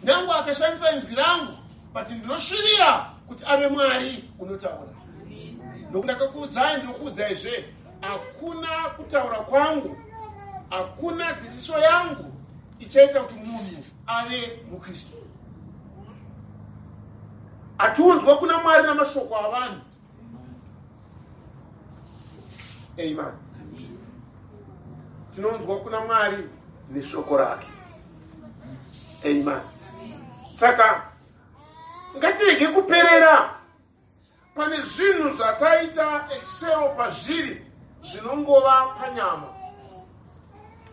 S1: Nyange akashandisa inzwi rangu, but ndinoshuvira kuti ave Mwari unotaura. Ndakakuudzai, ndinokuudzaizve, hakuna kutaura kwangu, hakuna dzidziso yangu ichaita kuti munhu ave muKristu. Atiunzwa kuna Mwari namashoko avanhu. Amen. Tinonzwa kuna Mwari neshoko rake. Amen. Saka ngatirege kuperera pane zvinhu zvataita excel pazviri zvinongova panyama.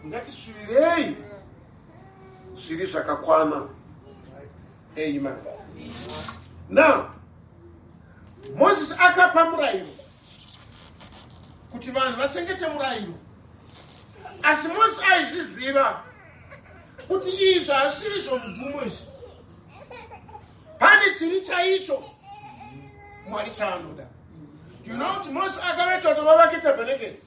S1: Ngatishuvirei zviri zvakakwana. Amen. Now, Moses akapa murayiro kuti vanhu vachengete murayiro, asi Moses aizviziva kuti izvi hazviri zvomugumo izvi, pane chiri chaicho Mwari chaanoda. Do you know kuti Moses akavaita kuti vavake tabhenekeri?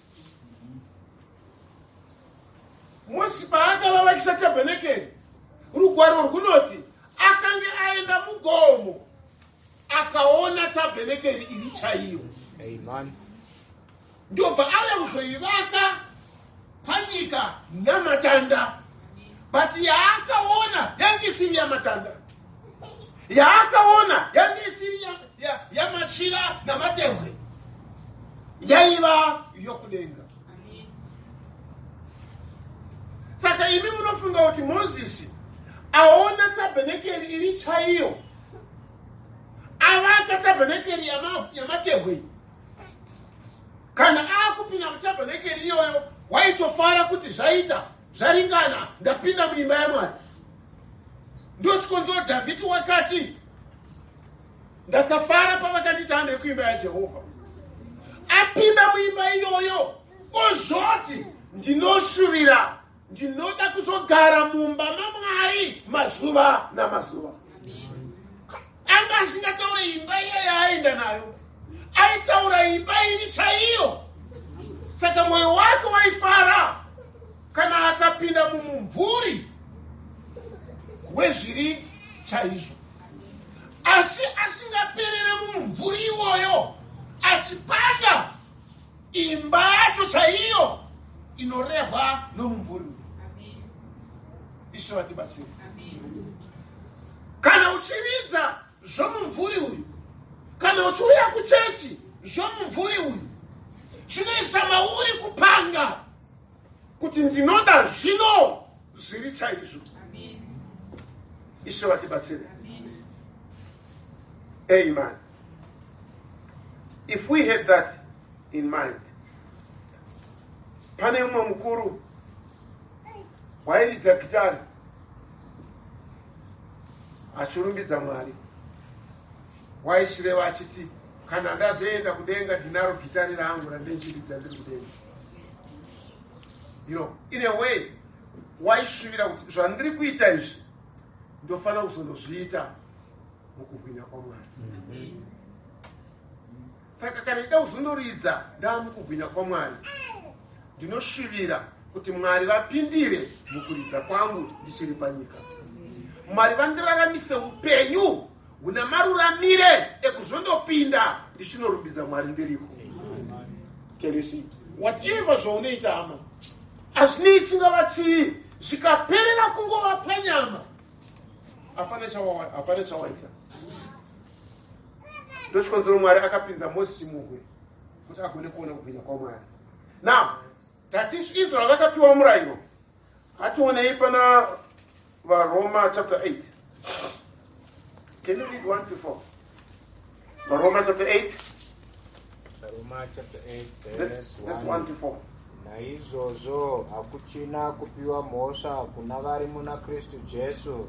S1: Moses paakavavakisa tabhenekeri, rugwaro rwunoti akange aenda mugomo akaona tabhenekeri iri chaiyo.
S2: Amen.
S1: Ndobva auya kuzoivaka panyika namatanda, but yaakaona yange isiri yamatanda, yaakaona yange isiri yamachira namatehwe, yaiva yokudenga. Saka imi munofunga kuti Mozisi aona tabhenekeri iri chaiyo, avaka tabhenekeri yamatehwe, kana akupinda mutabhenekeri iyoyo waitofara kuti zvaita, zvaringana, ndapinda muimba yaMwari? Ndo chikonzero Dhavhidi wakati, ndakafara pavakanditi handei kuimba yaJehovha. Apinda muimba iyoyo ozvoti, ndinoshuvira, ndinoda kuzogara mumba maMwari mazuva namazuva. Anga asingataure imba iya yaaenda nayo, aitaura imba iri chaiyo. Saka mwoyo wake waifara kana akapinda mumumvuri wezviri chaizvo, asi asingaperere mumumvuri iwoyo, achipanga imba yacho chaiyo. inorehwa nomumvuri uyu. Ishe vatibatsire. Kana uchiridza zvomumvuri uyu, kana uchiuya kuchechi zvomumvuri uyu, zvinoisa mauri kupanga kuti ndinoda zvino zviri chaizvo. Ishe vatibatsire. Amen. If we had that in mind, pane mumwe mukuru wairidza gitari achirumbidza Mwari, waichireva achiti, kana ndazoenda kudenga ndinaro gitari rangu randinchiridza ndiri kudenga. In a way waishuvira kuti zvandiri kuita izvi ndofanira kuzondozviita mukubwinya kwaMwari. Saka kana ida kuzondoridza ndaamukubwinya kwaMwari, ndinoshuvira kuti Mwari vapindire mukuridza kwangu ndichiri panyika. Mwari vandiraramise upenyu huna maruramire ekuzondopinda ndichinorumbidza Mwari ndiriko. Can you see? Whatever zvaunoita hama, hazvinei chingava chii, zvikaperera kungova panyama, hapana chawaita. Ndochikonzero Mwari akapinza Mozisi muhwe kuti agone kuona kubwinya kwaMwari. Now tati Israel vakapiwa murayiro. Hationei pana VaRoma chapter 8. Can you read 1 to 4? VaRoma chapter 8.
S2: Roma chapter 8 verse
S1: Verse 1 to 4.
S2: Naizvozvo hakuchina kupiwa mhosva kuna vari muna Kristu Jesu,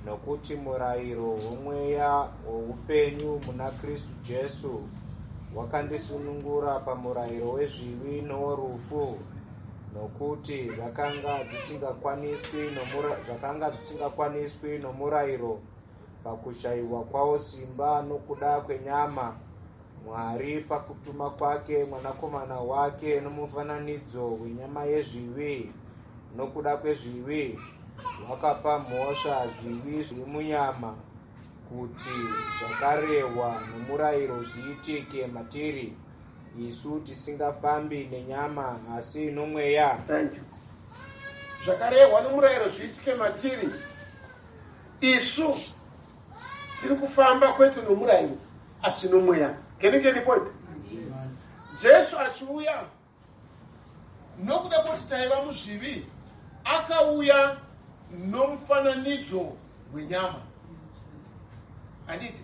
S2: nokuti murayiro womweya woupenyu muna Kristu Jesu wakandisunungura pamurayiro wezvivi noworufu, nokuti zvakanga zvisingakwaniswi nomurayiro pakushayiwa kwawo simba nokuda kwenyama. Mwari pakutuma kwake mwanakomana wake nomufananidzo wenyama yezvivi nokuda kwezvivi, wakapa mhosva zvivi zviri munyama, kuti zvakarehwa nomurayiro zviitike matiri isu tisingafambi nenyama asi nomweya.
S1: Thank you. Zvakarehwa nomurayiro zviitike matiri isu tiri kufamba kwete nomurayiro asi nomweya. Can you get the point? Jesu achiuya nokuda kwekuti taiva muzvivi, akauya nomufananidzo wenyama. Handiti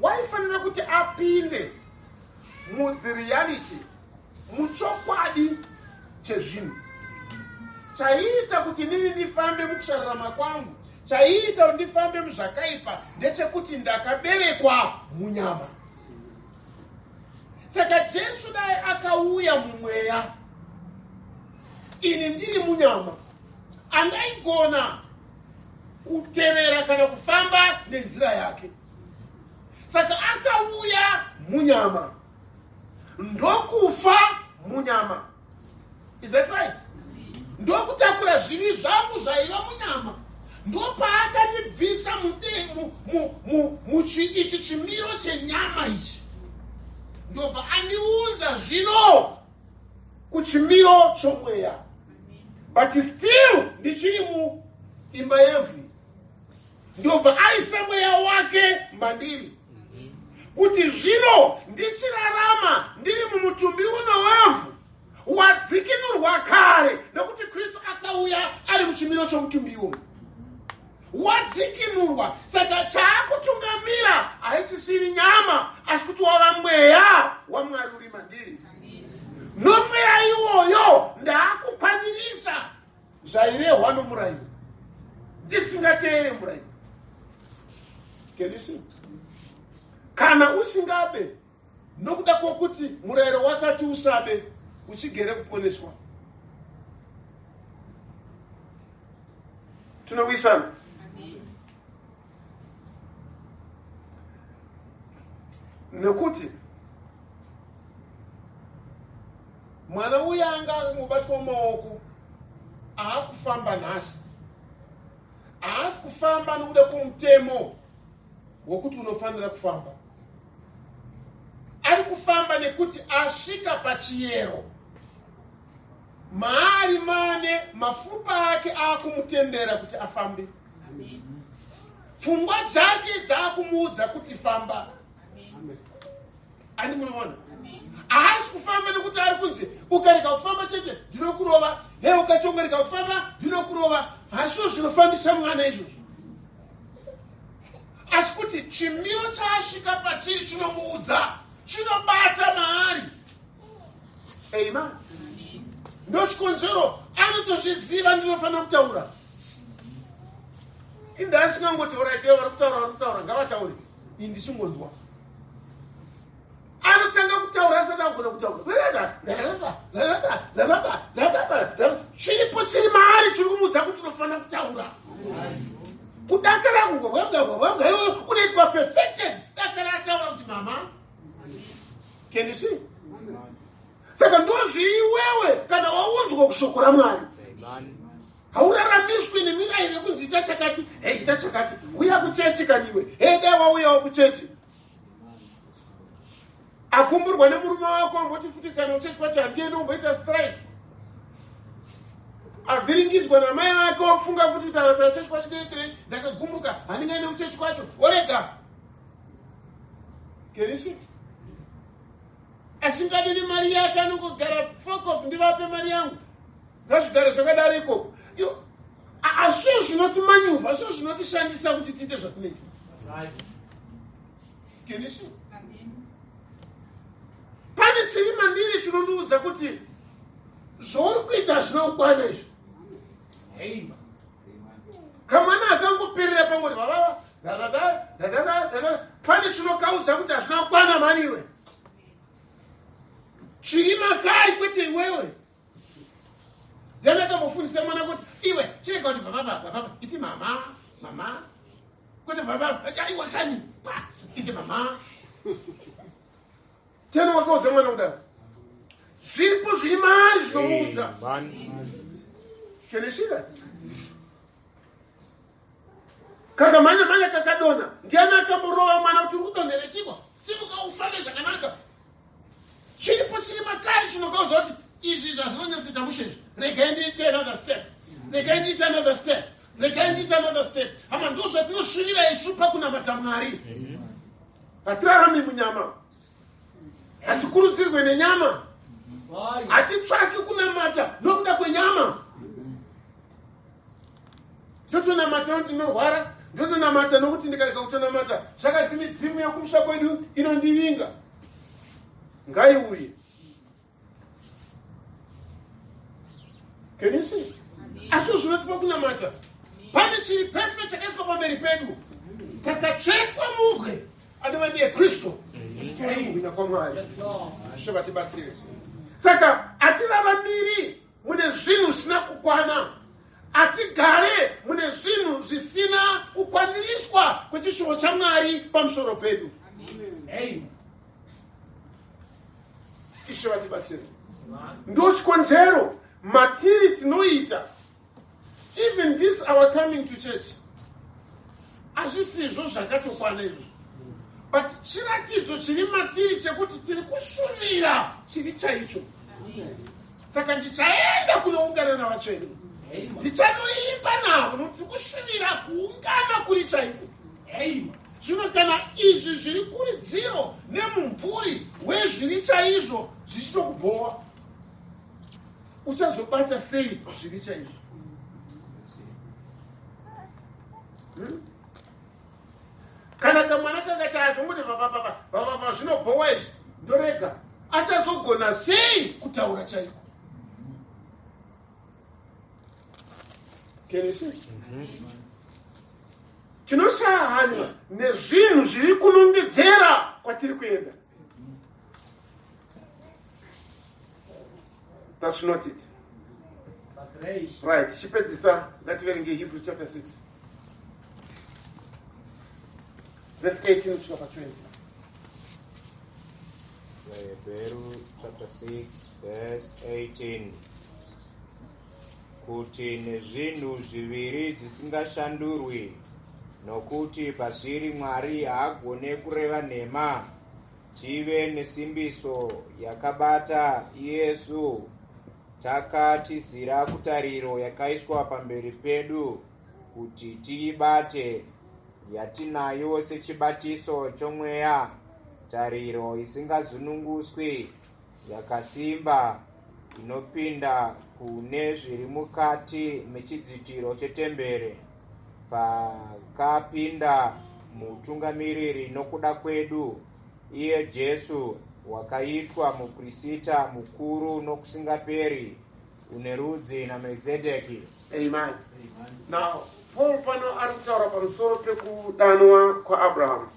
S1: waifanira kuti apinde muthe reality, muchokwadi chezvinhu chaiita kuti inini ndifambe mukusararama kwangu, chaiita kuti ndifambe muzvakaipa, ndechekuti ndakaberekwa munyama. Saka Jesu dai akauya mumweya, ini ndiri munyama, andaigona kutevera kana kufamba nenzira yake. Saka akauya munyama ndokufa munyama. Is that right? Ndokutakura zvivi zvangu zvaiva munyama, ndopaakandibvisa ichi chimiro chenyama ichi, ndobva andiunza zvino kuchimiro chomweya, but still ndichiri muimba yevhu. Ndobva aisa mweya wake mandiri kuti zvino ndichirarama ndiri mumutumbi uno wevhu wadzikinurwa kare, nekuti Kristu akauya ari muchimiro chomutumbi iwoyo wadzikinurwa. Saka chaakutungamira haichisiri nyama, asi kuti wava mweya waMwari uri mandiri. Nomweya iwoyo ndaakukwanirisa zvairehwa nomurayiro ndisingateere murayiro. Can you see? Kana usingabe nokuda kwokuti murayiro wakati usabe, uchigere kuponeswa. Tinowisana. Nekuti mwana uya anga akangobatwa mumaoko aakufamba nhasi, haasi kufamba nokuda kwomutemo wokuti unofanira kufamba. Ari kufamba nekuti asvika pachiyero. Maari mane mafupa ake aakumutendera kuti afambe. Pfungwa dzake dzaakumuudza kuti famba. Andi munoona? Haasi kufamba nekuti ari kunzi ukarega kufamba chete ndinokurova. He ukatongarega kufamba ndinokurova. Hasiwo zvinofambisa mwana izvozvo. Asi kuti chimiro chaasvika pachiri chinomuudza, chinobata maari. Amen. Ndochikonzero anotozviziva ndinofanira kutaura. Inda asingangoti orit vari kutaura vari kutaura ngavataure. Ini ndichingonzwa. Anotanga kutaura asati agona kutaura. Chiripo chiri maari chiri kumuudza kuti unofanira kutaura. Kudakara kunoitwa perfected. Dakara ataura kuti mama. Can you see? Saka ndozviiwewe kana waunzwa kushoko raMwari. Hauraramiswi nemirayiro yekunzi ita chakati, hey ita chakati, uya kuchechi kaniwe, hey dai wauyawo kuchechi. Akumburwa nemurume wako amboti futi kana kuchechi kwacho handiendi umboita strike. Avhiringidzwa namai vake ofunga futi kuti chechi kwacho ndeitirei, ndakagumbuka, handingaende kuchechi kwacho, orega. Can you see? Asingadi nemari yake anongogara fuck off, ndivape mari yangu. Ngazvigare zvakadaro ikoko. Asio zvinotimanyuvha, asio zvinotishandisa kuti tiite zvatinoita. Can you see? Pane chiri mandiri chinondiudza kuti zvauri kuita hazvina kukwana izvi. Kamwana akangoperera pangoti vavava pane chinokaudza kuti hazvina kukwana mhani iwe. Chiri makari kwete iwewe. Ndiani akambofundisa mwana kuti iwe chirega kuti baba baba baba iti mama mama kwete baba aiwa kani pa iti mama. Tena wakaudza mwana kudaro. Zviripo zviri maari zvinomuudza. Can you see that? Kakamhanya mhanya kakadonha. Ndiani akamborova mwana kuti uri kudonhera chikwa? Simuka ufambe zvakanaka. Chiripo chiri makari chinokaudza kuti izvi zvazvinonetsa mushe izvi. Regai ndiite another step. Regai ndiite another step. Regai ndiite another step. Hama ndo zvatinoshuvira isu pakunamata Mwari. Hatirarami munyama. Hatikurudzirwe nenyama. Hatitsvaki kunamata nokuda kwenyama. Ndotonamata nokuti ndinorwara, ndotonamata nokuti ndikarega kutonamata zvakadzi midzimu yekumusha kwedu inondivinga. Ngaiuye. Can you see? Asi zvinotipa kunamata. Pane chiri perfect chakaiswa pamberi pedu. Takatsvetwa mubwe anova ndiye Kristu. Kuti tione kuhwina kwaMwari. Ishe vatibatsire. Saka hatiraramiri mune zvinhu zvisina kukwana. Hatigare mune zvinhu zvisina kukwaniriswa kwechishuwo chaMwari pamusoro pedu. Ishe vatibatsire. Ndochikonzero matiri tinoita even this our coming to church hazvisizvo zvakatokwana izvozvo, but chiratidzo chiri matiri chekuti tiri kushuvira chiri chaicho. Saka ndichaenda kunoungana navatsvene, ndichanoimba navo nokuti tiri kushuvira kuungana kuri chaiko. Zvino kana izvi zviri kuridziro nemumvuri wezviri chaizvo zvichitokubhowa, uchazobata sei zviri chaizvo? Kana kamwana kakati azvongoti vavavava zvinobhowa izvi ndorega, achazogona sei kutaura chaiko? Can you see? Tinoshaya hanya nezvinhu zviri kunongedzera kwatiri kuenda. That's not it. Right, chipedzisa ngativerenge Hebrews chapter 6. Verse 18 kusvika pa 20.
S2: Hebrew chapter 6 verse 18. Kuti nezvinhu zviviri zvisingashandurwi, nokuti pazviri Mwari haagone kureva nhema, tive nesimbiso yakabata iyesu. Takatizira kutariro yakaiswa pamberi pedu kuti tiibate, yatinayo sechibatiso chomweya, tariro isingazununguswi, yakasimba, inopinda kune zviri mukati mechidzitiro chetembere, pakapinda mutungamiriri nokuda kwedu, iye Jesu, wakaitwa muprisita mukuru nokusingaperi, une rudzi naMerkizedeki.
S1: Amen. Amen. Now, Paul pano ari kutaura pamusoro pekudanwa kwaAbraham.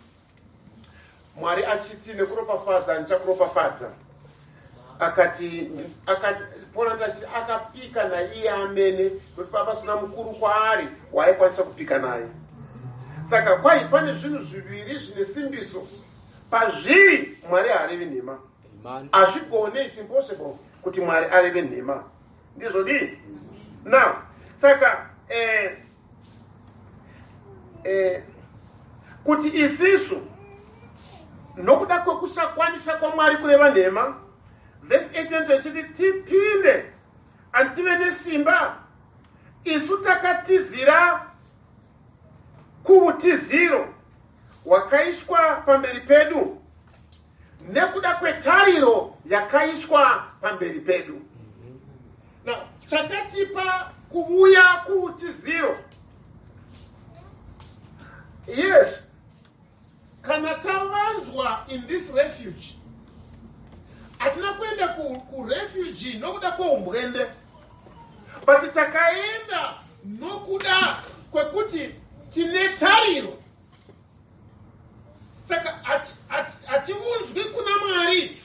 S1: Mwari achiti nekuropafadza ndichakuropafadza. Akati akati Paul achiti akapika naiye amene kuti pasina mukuru kwaari waaikwanisa kupika naye. Saka kwai pane zvinhu zviviri zvine simbiso pazviri Mwari haarevi nhema. Hazvigone, it's impossible kuti Mwari areve nhema. Ndizvo dii? Now, saka kuti isisu nokuda kwekusakwanisa kwaMwari kureva nhema, verse 18 ichiti tipinde anditive nesimba, isu takatizira kuutiziro hwakaiswa pamberi pedu nekuda kwetariro yakaiswa pamberi pedu. Now, chakatipa kuuya kuutiziro, yes, kana tavanzwa in this refuge, hatina kuenda kurefuge nokuda kweumbwende, but takaenda nokuda kwekuti tine tariro. Saka hatiunzwi kuna Mwari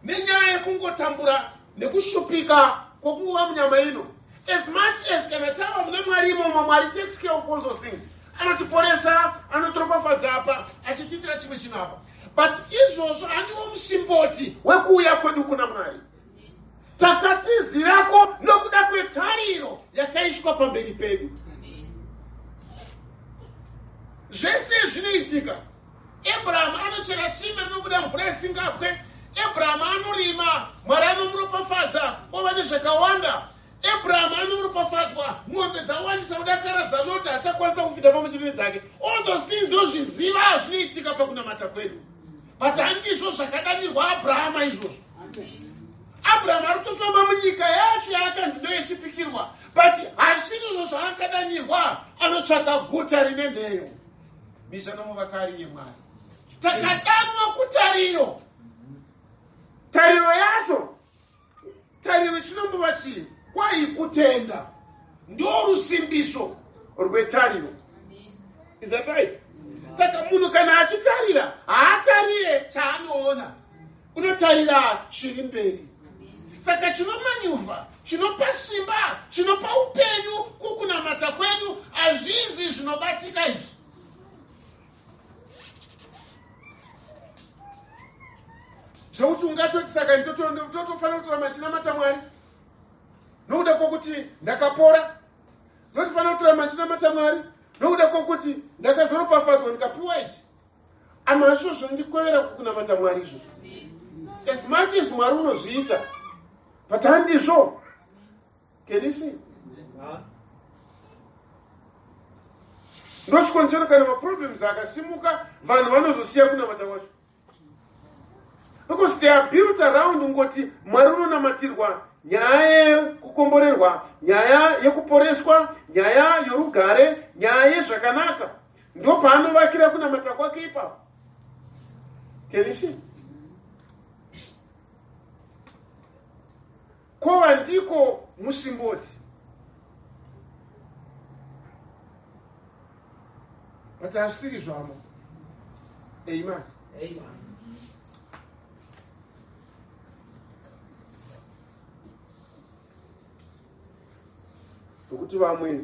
S1: nenyaya yekungotambura nekushupika kwokuva munyama ino. As much as kana tava muna Mwari imomo, Mwari takes care of all those things, anotiporesa, anotiropafadza apa, achitiitira chimwe chinhu apa, but izvozvo handiwo musimboti wekuuya kwedu kuna Mwari. Takatizirako nokuda kwetariro yakaiswa pamberi pedu. Zvese zvinoitika, Abraham anochera tsime rinobuda mvura isingapwe, Abraham anorima, Mwari anomuropafadza ova nezvakawanda. Abraham anoropafadzwa, ng'ombe dzawandisa kudakara dzaLoti, achakwanisa kupinda pamwe chete nedzake. All those things ndozviziva zvinoitika pakunamata kwedu, but handizvo zvakadanirwa Abrahama izvozvo. Abraham ari kutofamba munyika yacho yaakanzi ndoyechipikirwa, but hazvirizvo zvaakadanirwa. Anotsvaka guta rine nheyo, misha nomuvakari yeMwari. Takadanwa kutariro. Tariro yacho, tariro chinombova chii? Kwai kutenda ndo rusimbiso rwetariro. Is that right? Saka munhu kana achitarira, haatarire chaanoona, unotarira chiri mberi. Saka chinomanyuvha, chinopa simba, chinopa upenyu kukunamata kwedu hazvizi zvinobatika izvi. Zvekuti ungatoti saka ndotofanira kutora machinamata Mwari nokuda kwokuti ndakapora, ndotofanira kutora machinamata Mwari nokuda kwokuti ndakazoropafadzwa ndikapiwa ichi. Amazvo zvondikwevera kukunamata Mwari izvo. As much as Mwari unozviita, but handizvo. Can you see? Ndochikonzero kana maproblems akasimuka, vanhu vanozosiya kunamata kwacho, because they are built around ngoti Mwari unonamatirwa nyaya yekukomborerwa, nyaya yekuporeswa, nyaya yorugare, nyaya yezvakanaka. Ndopaanovakira kunamata kwake ipapo. Can you see? Kova ndiko musimboti, but hazvisiri zvamo. Amen. Amen. Nokuti vamwe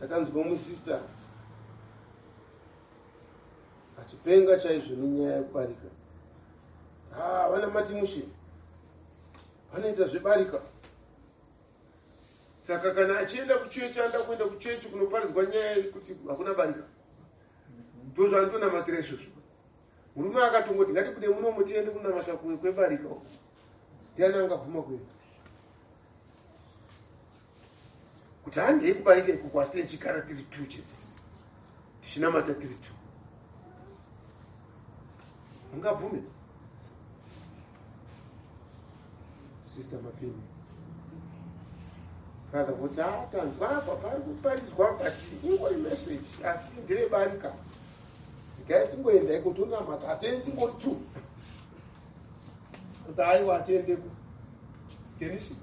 S1: takanzwa musista achipenga chaizvo nenyaya yekubarika. Ha, vanamati mushe, vanoita zvebarika. Saka kana achienda kuchechi, anoda kuenda kuchechi kunoparidzwa nyaya yekuti hakuna barika. Ndozvaanotonamatira izvozvo. Murume akatongoti ngatibude muno, tiende kunamata kwebarika uko. Ndiani angabvuma kuenda kuti handei kubarika ikoko, asi tichigara tiri two chete, tichinamata tiri two? Mungabvume, Sister Mapini, brother? Kuti a tanzwa apa pari kuparidzwa, but ingori message, asi ndevebarika. Gai tingoenda iko tonamata, asi tingori two. Kuti aiwa, atiendeko. Can you see?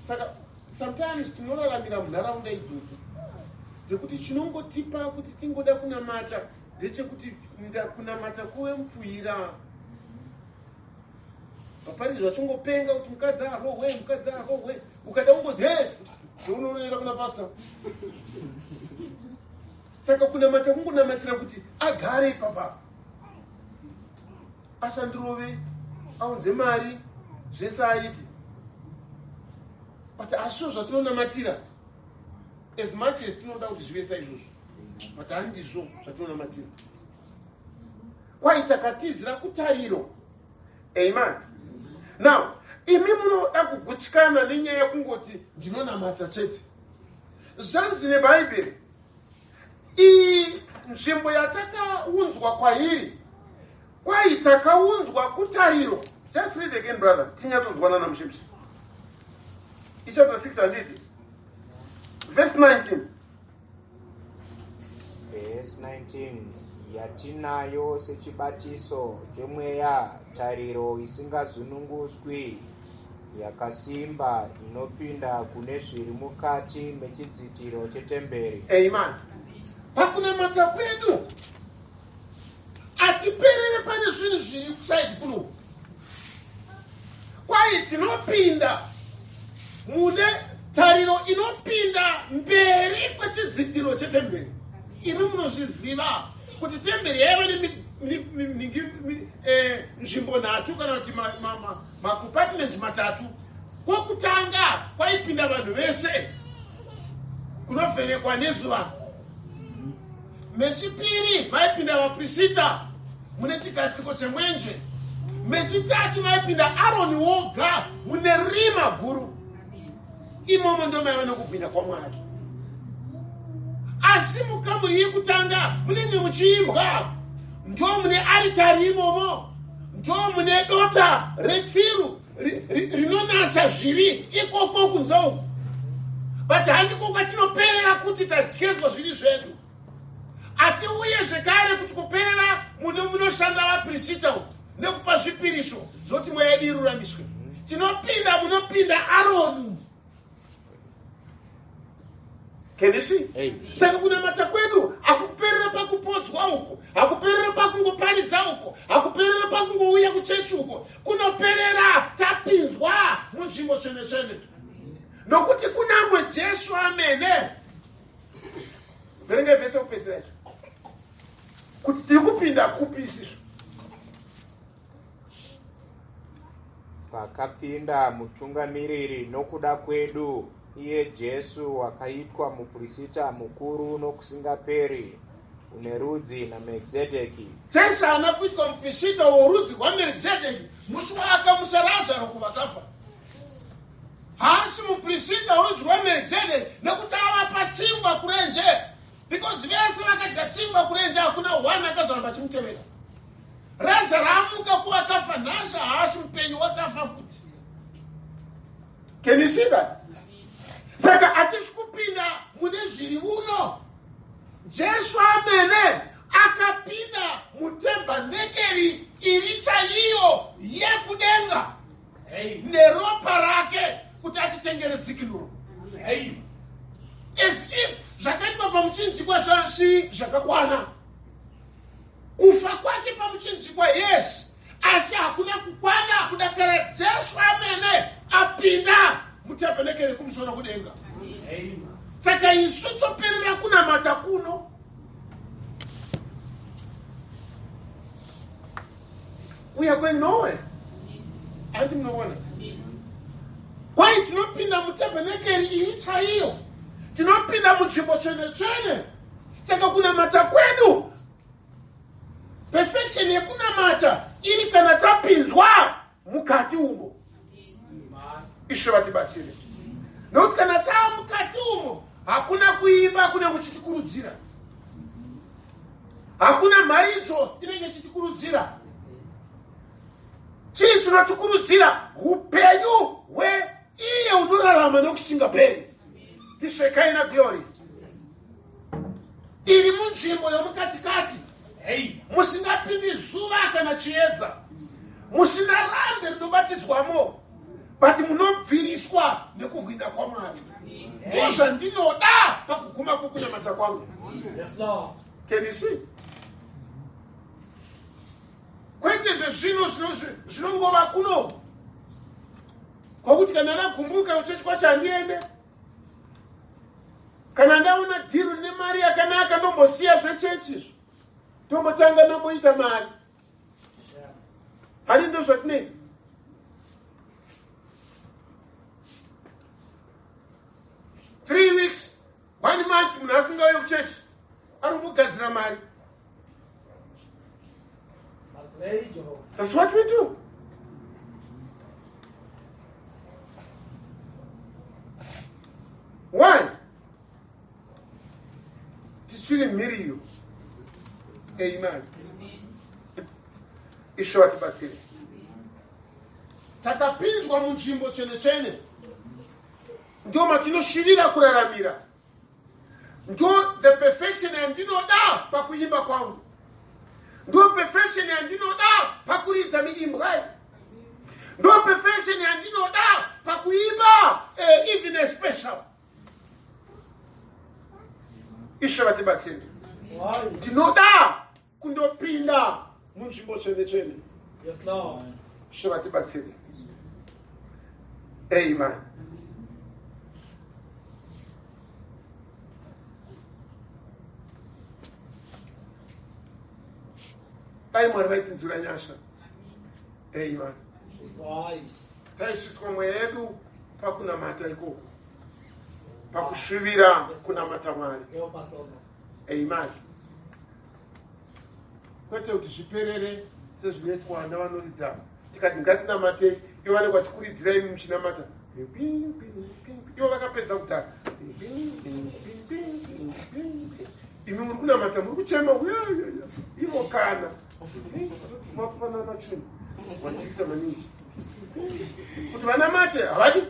S1: Saka sometimes tinoraramira munharaunda idzodzo dzekuti chinongotipa kuti tingoda kunamata ndechekuti kunamata kuve mupfuhira. Vaparidzwa vachingopenga kuti mukadzi arohwe, mukadzi arohwe. Ukada kungozi he ndounorera kuna pasta. Saka kunamata kungonamatira kuti agare ipapa, ashandirove, aunze mari, zvese aiti, but asio zvatinonamatira. As much as tinoda kuti zvive saizvozvo, but handizvo zvatinonamatira. Kwai takatizira kutariro. Amen. Now imi munoda kugutsikana nenyaya yekungoti ndinonamata chete. Zvanzi neBhaibheri, iyi nzvimbo yatakaunzwa kwairi, kwai takaunzwa kutariro. Just read again, brother, tinyatsonzwanana mushemushe. Ichapter 6, handiti? Verse 19.
S2: Verse 19: Yatinayo sechibatiso chemweya, tariro isingazununguswi, yakasimba, inopinda kune zviri mukati mechidzitiro chetemberi.
S1: Amen. Pakunamata kwedu hatiperere pane zvinhu zviri kuside kuno. Kwai tinopinda mune tariro inopinda mberi kwechidzitiro chetemberi. Imi munozviziva kuti temberi yaiva nenzvimbo nhatu, kana kuti macompartments matatu. Kwokutanga kwaipinda vanhu vese, kunovhenekwa nezuva. Mechipiri maipinda vaprisita, mune chigadziko chemwenje. Mechitatu maipinda Aroni woga, mune rima guru. Imomo ndo maiva nokubwinya kwaMwari. Asi mukamuri yekutanga munenge muchiimbwa, ndo mune aritari imomo, ndo mune dota retsiru rinonatsa zvivi ikoko kunze uku. But handiko kwatinoperera kuti tadyezwa zvivi zvedu. Atiuye zvekare kuti kuperera mune munoshanda vaprisita uku nekupa zvipiriso zvoti mweya yedu iruramiswe. Tinopinda munopinda Aroni. Can you see? Saka kunamata kwedu hakuperera pakupodzwa uko, hakuperera pakungoparidza uko, hakuperera pakungouya kuchechi uko. Kunoperera tapinzwa munzvimbo tsvene tsvene, nokuti kunangwe Jesu amene. Verengai vhese yekupedzisira icho, kuti tiri kupinda kupi isisu.
S2: Pakapinda mutungamiriri nokuda kwedu, iye Jesu, wakaitwa muprista mukuru nokusingaperi, une rudzi naMerkizedeki.
S1: Jesu haana kuitwa muprista worudzi rwaMerkizedeki musi waakamusa Razaro kuvakafa. Haasi muprista worudzi rwaMerkizedeki nekuti avapa chingwa kurenje, because vese vakadya chingwa kurenje, hakuna one akazoramba achimutevera. Razaro amuka kuvakafa nhasi, haasi mupenyu, wakafa futi. Can you see that? Saka hatisi kupinda mune zviri uno. Jesu amene akapinda mutebhanekeri iri chaiyo yekudenga neropa rake kuti atitengere dzikinuro. As if zvakaitwa pamuchinjikwa zvasi zvakakwana. Kufa kwake pamuchinjikwa, yes, asi hakuna kukwana kudakara Jesu amene apinda mutebhenekeri kumusoro kudenga. Saka isu toperera kunamata kuno. We are going nowhere. Anti munoona kwai tinopinda mutebhenekeri iyi chaiyo, tinopinda munzvimbo tsvene tsvene. Saka kunamata kwedu, perfection yekunamata iri kana tapinzwa. mukati umo. Ishe vatibatsire, nokuti kana taa mukati umo hakuna kuimba kunenge kuchitikurudzira, hakuna mharidzo inenge ichitikurudzira. Chii chinotikurudzira? Upenyu hweiye unorarama nokusingaperi. Tisvekaina glory iri munzvimbo yomukatikati, musingapindi zuva kana chiedza, musina rambe rinobatidzwamo, but munobviriswa nekubwinda kwaMwari. Ndozvandinoda pakuguma kwokunamata kwangu. Can you see? Kwete zvezvino zvinongova kuno kwakuti kana ndagumbuka kuchechi kwacho handiende, kana ndaona dhiru nemari yakanaka ndombosiya zvechechi izvo, tombotanga ndamboita mari. Handi ndo zvatinoita? 3 weeks, 1 month, munhu asingauye kuchechi ari kugadzira mari. That's what we do. Why? Tichiri mhiriyo. Amen. Ishe vatibatsire. Takapinzwa munzvimbo tsvene tsvene, ndo matinoshirira kuraramira. Ndo the perfection yandinoda pakuimba kwangu, ndo perfection yandinoda pakuridza miimbwa, ndo perfection yandinoda pakuimba even a special. Ishe vatibatsire. Ndinoda kundopinda munzvimbo tsvene tsvene. Ishe vatibatsire. Amen. Dai Mwari vaitinzwira nyasha. Amen. Taisviswa mweya yedu pakunamata ikoko, pakushuvira kunamata Mwari. Amen. Kwete kuti zviperere sezvinoitwa navanoridza, tikati ngatinamatei, ivo vanenge vachikuridzira imi muchinamata, ivo vakapedza kudhara, imi muri kunamata, muri kuchema, ivo kana vapanana chinhu vadzikisa maningi kuti vanamate havadi.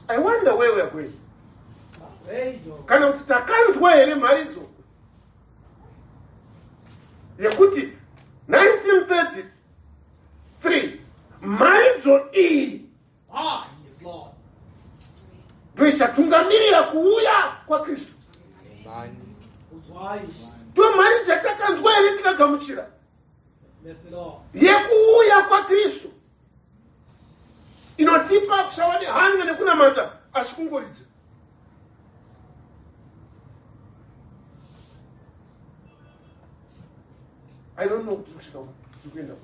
S1: I wonder where we are going. Kana kuti takanzwa here mharidzo yekuti 1933 mharidzo iyi ndoichatungamirira kuuya kwaKristu? Ndo mharidzo yatakanzwa here tikagamuchira yekuuya kwaKristu inotipa kusava nehanya nekunamata asi kungoridza? I don't know kuti kusvika tiri kuenda.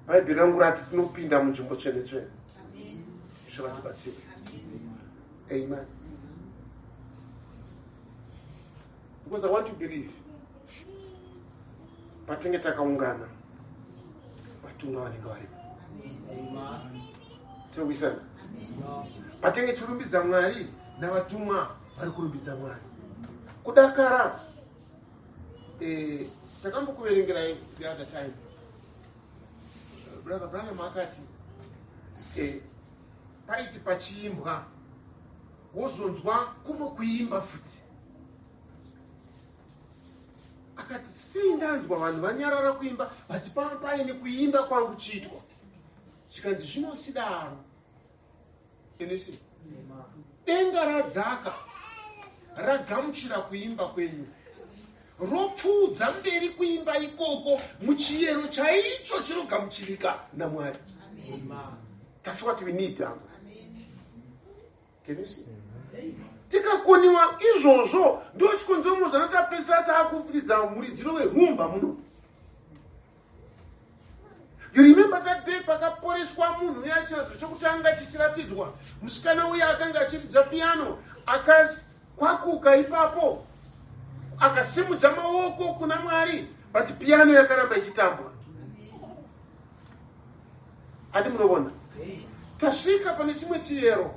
S1: Bhaibheri rangu rati tinopinda munzvimbo tsvene tsvene. Ishe vatibatsire. Amen. Because I want to believe patinge takaungana vatumwa vanenge varipo, tinokuisana. Patinge tichirumbidza Mwari, navatumwa vari kurumbidza Mwari kudakara. Takambokuverengerai the other time, Brother Branham akati paiti pachiimbwa wozonzwa kumwe kuimba futi. Akati, sei ndanzwa vanhu vanyarara kuimba, but paine kuimba kwangu chiitwa? Zvikanzi zvinosidaro enisi denga radzaka ragamuchira kuimba kwenyu, ropfuudza mberi kuimba ikoko muchiyero chaicho chinogamuchirika naMwari. That's what we need. Can you see? Tikakoniwa izvozvo, ndo chikonzero muzana tapesera taakuridza muridziro werumba muno. You remember that day pakaporeswa munhu uya, chiratidzo chokutanga chichiratidzwa, musikana uya akanga achiridza piano akakwakuka ipapo. Akasimudza maoko kuna Mwari, but piano yakaramba ichitambwa. Andi munovona, tasvika pane chimwe chiyero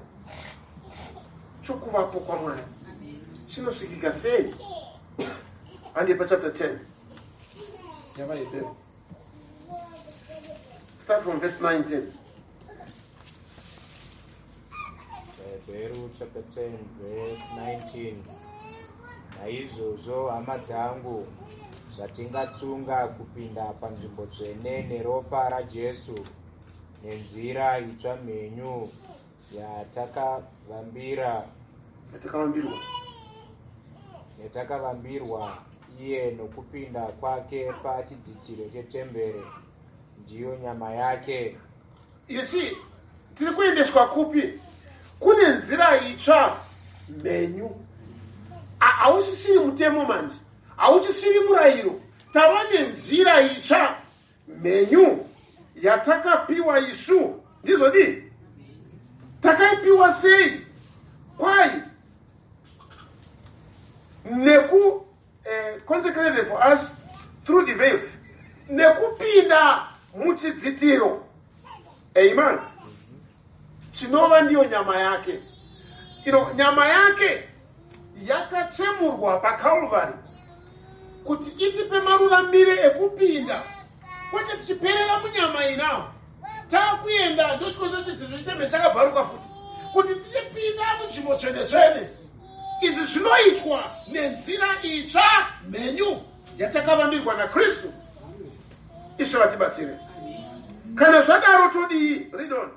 S1: chokuvapo kwaMwari. Chinosvikika sei? Handi pachapter 10 yavaHebheru, start from verse 19.
S2: Hebheru chapter 10 verse 19. Naizvozvo, hama dzangu, zvatingatsunga kupinda panzvimbo tsvene neropa raJesu, nenzira itsva mhenyu yatakavambira
S1: Yatakavambirwa.
S2: Yatakavambirwa iye nokupinda kwake pachidzitiro chetembere, ndiyo nyama yake.
S1: You see, tiri kuendeswa kupi? Kune nzira itsva mhenyu. Hausisiri mutemo manje, hauchisiri murayiro. Tava nenzira itsva mhenyu yatakapiwa isu. Ndizvo dii? Takaipiwa sei? Kwai neku consecrated for us through the veil, nekupinda muchidzitiro, amen, chinova ndiyo nyama yake. Nyama yake yakachemurwa paCalvary kuti itipe maruramire ekupinda, kwete tichiperera munyama inawo. Taakuenda, ndochikonzero chidzitiro chitemberi chakabvaruka futi, kuti tichipinda munzvimbo tsvene tsvene. Izvi zvinoitwa nenzira itsva mhenyu yatakavambirwa naKristu. Ishe vatibatsire. Kana zvadaro todii? Read on.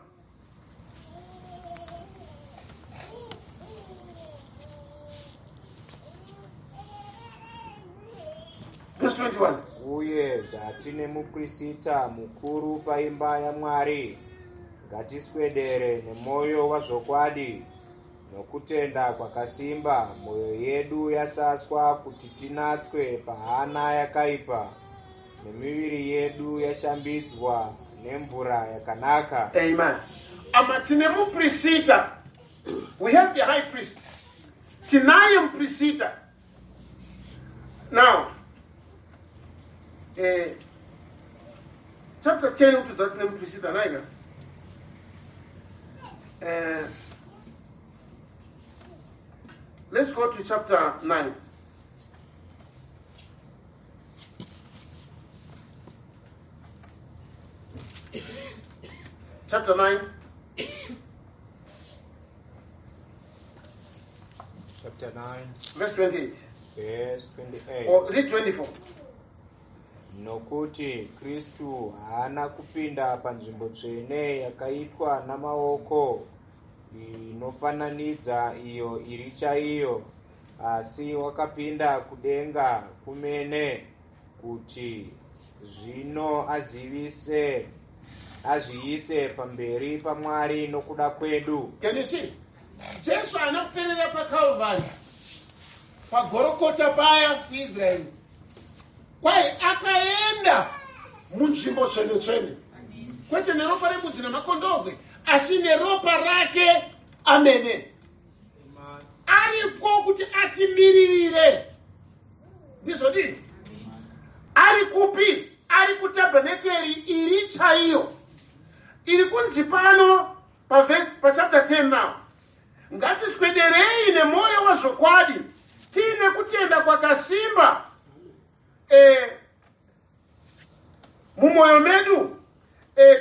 S1: Verse 21.
S2: Uye zvatine muprisita mukuru paimba yaMwari, ngatiswedere nemwoyo wazvokwadi nokutenda kwakasimba, mwoyo yedu yasaswa kuti tinatswe pahana yakaipa, nemiviri yedu yashambidzwa nemvura yakanaka.
S1: Amen. Ama tine muprisita. We have the high priest. Tinaye muprisita. Now, chapter 10 kutudza tine muprisita naika. Let's go to chapter 9. Chapter 9.
S2: Chapter 9.
S1: Verse 28.
S2: Verse 28.
S1: Or read 24.
S2: Nokuti Kristu haana kupinda panzvimbo tsvene yakaitwa namaoko, inofananidza iyo iri chaiyo, asi wakapinda kudenga kumene, kuti zvino azivise azviise pamberi paMwari nokuda kwedu.
S1: Can you see? Jesu haana kuperera paCalvary, pagorokota paya kuIsraeri. Kwai akaenda munzvimbo tsvene tsvene, kwete neropa rembudzi namakondobwe, asi neropa rake amene. Aripo kuti atimiririre. Ndizvo dii? Ari kupi? Ari kutabhenekeri iri chaiyo, iri kunzi pano pachapter 10 now, ngatiswederei nemwoyo wazvokwadi tiine kutenda kwakasimba mumwoyo medu,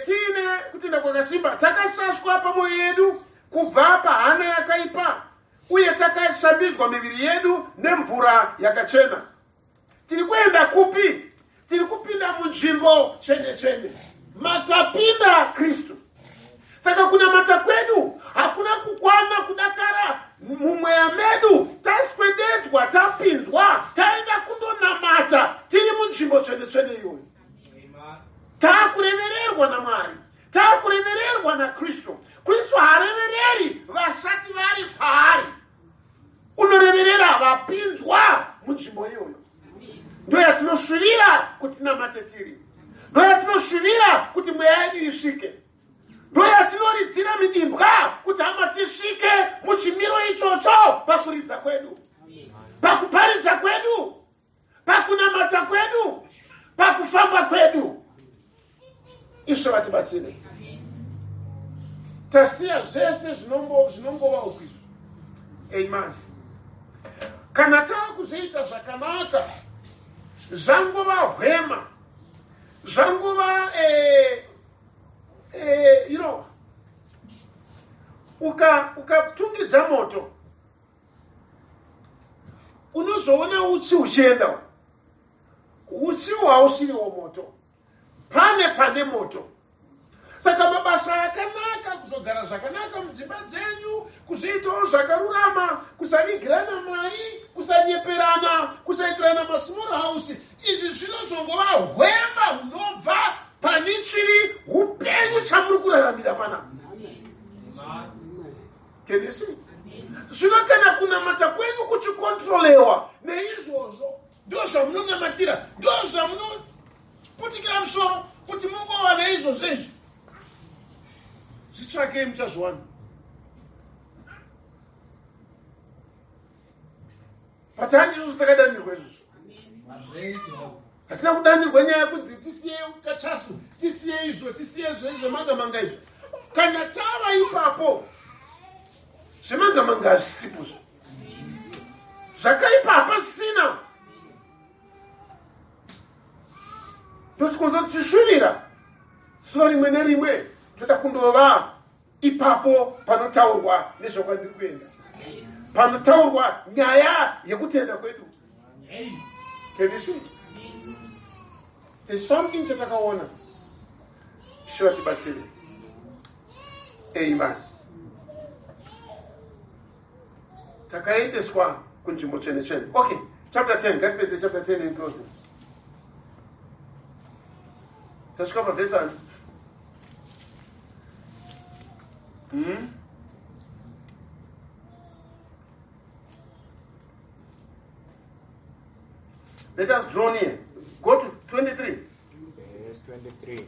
S1: tiine kutenda kwakasimba, takasaswa pamwoyo yedu kubva pahana yakaipa, uye takashambidzwa miviri yedu nemvura yakachena. Tiri kuenda kupi? Tiri kupinda munzvimbo tsvene tsvene makapinda Kristu. Saka kunamata kwedu hakuna kukwana kudakara mumweya medu. Taswededzwa, tapinzwa, taenda kundonamata tiri munzvimbo tsvene tsvene iyoyo. Taakurevererwa naMwari, taakurevererwa naKristu. Kristu haarevereri vasati vari paari, unoreverera vapinzwa munzvimbo iyoyo. Ndo yatinosvivira kuti namate tiri, ndo yatinosvivira kuti mweya yedu isvike, ndo yatinoridzira midimbwa kuti hama tisvike muchimiro ichocho pakuridza kwedu. Pakuparidza kwedu, pakunamata kwedu, pakufamba kwedu. Ishe vatibatsire. Tasiya zvese zvinongova uku izvi. Amen. Kana taakuzoita zvakanaka, zvangova hwema, zvangova eh, eh, you know, ukatungidza uka moto unozoona utsi huchienda. Utsi hausiriwo moto, pane moto. Saka mabasa akanaka, kuzogara zvakanaka mudzimba dzenyu, kuzoitawo zvakarurama, kusavigirana mari, kusanyeperana, kusaitirana masmall house, izvi zvinozongova hwema hunobva pane chiri upenyu chamuri kuraramira panapa. Can you see? Zvino kana kunamata kwenyu kuchikontrolewa neizvozvo, ndo zvamunonamatira, ndo zvamunoputikira musoro kuti mungova neizvozvo izvi, zvitsvakei muchazviwana. But handizvo takadanirwa izvozvo. Hatina kudanirwa nyaya yekudzi tisiye kachasu, tisiye izvo, tisiye zvemanga manga izvo. Kana tava ipapo, zvemanga manga hazvisipo. Zvakaipa hapasisina. Ndochikonzero tichishuvira zuva rimwe nerimwe toda kundova ipapo panotaurwa nezvakwandiri kuenda, panotaurwa nyaya yekutenda kwedu. Can you see? There's something chatakaona. Sure, tibatsire. Amen. Takaendeswa kunzvimbo tsvene tsvene. Okay, chapter 10. Ngatipedze chapter 10 in closing. Tasvika pavhesi ani? Let us draw near. Go to 23.
S2: Verse 23.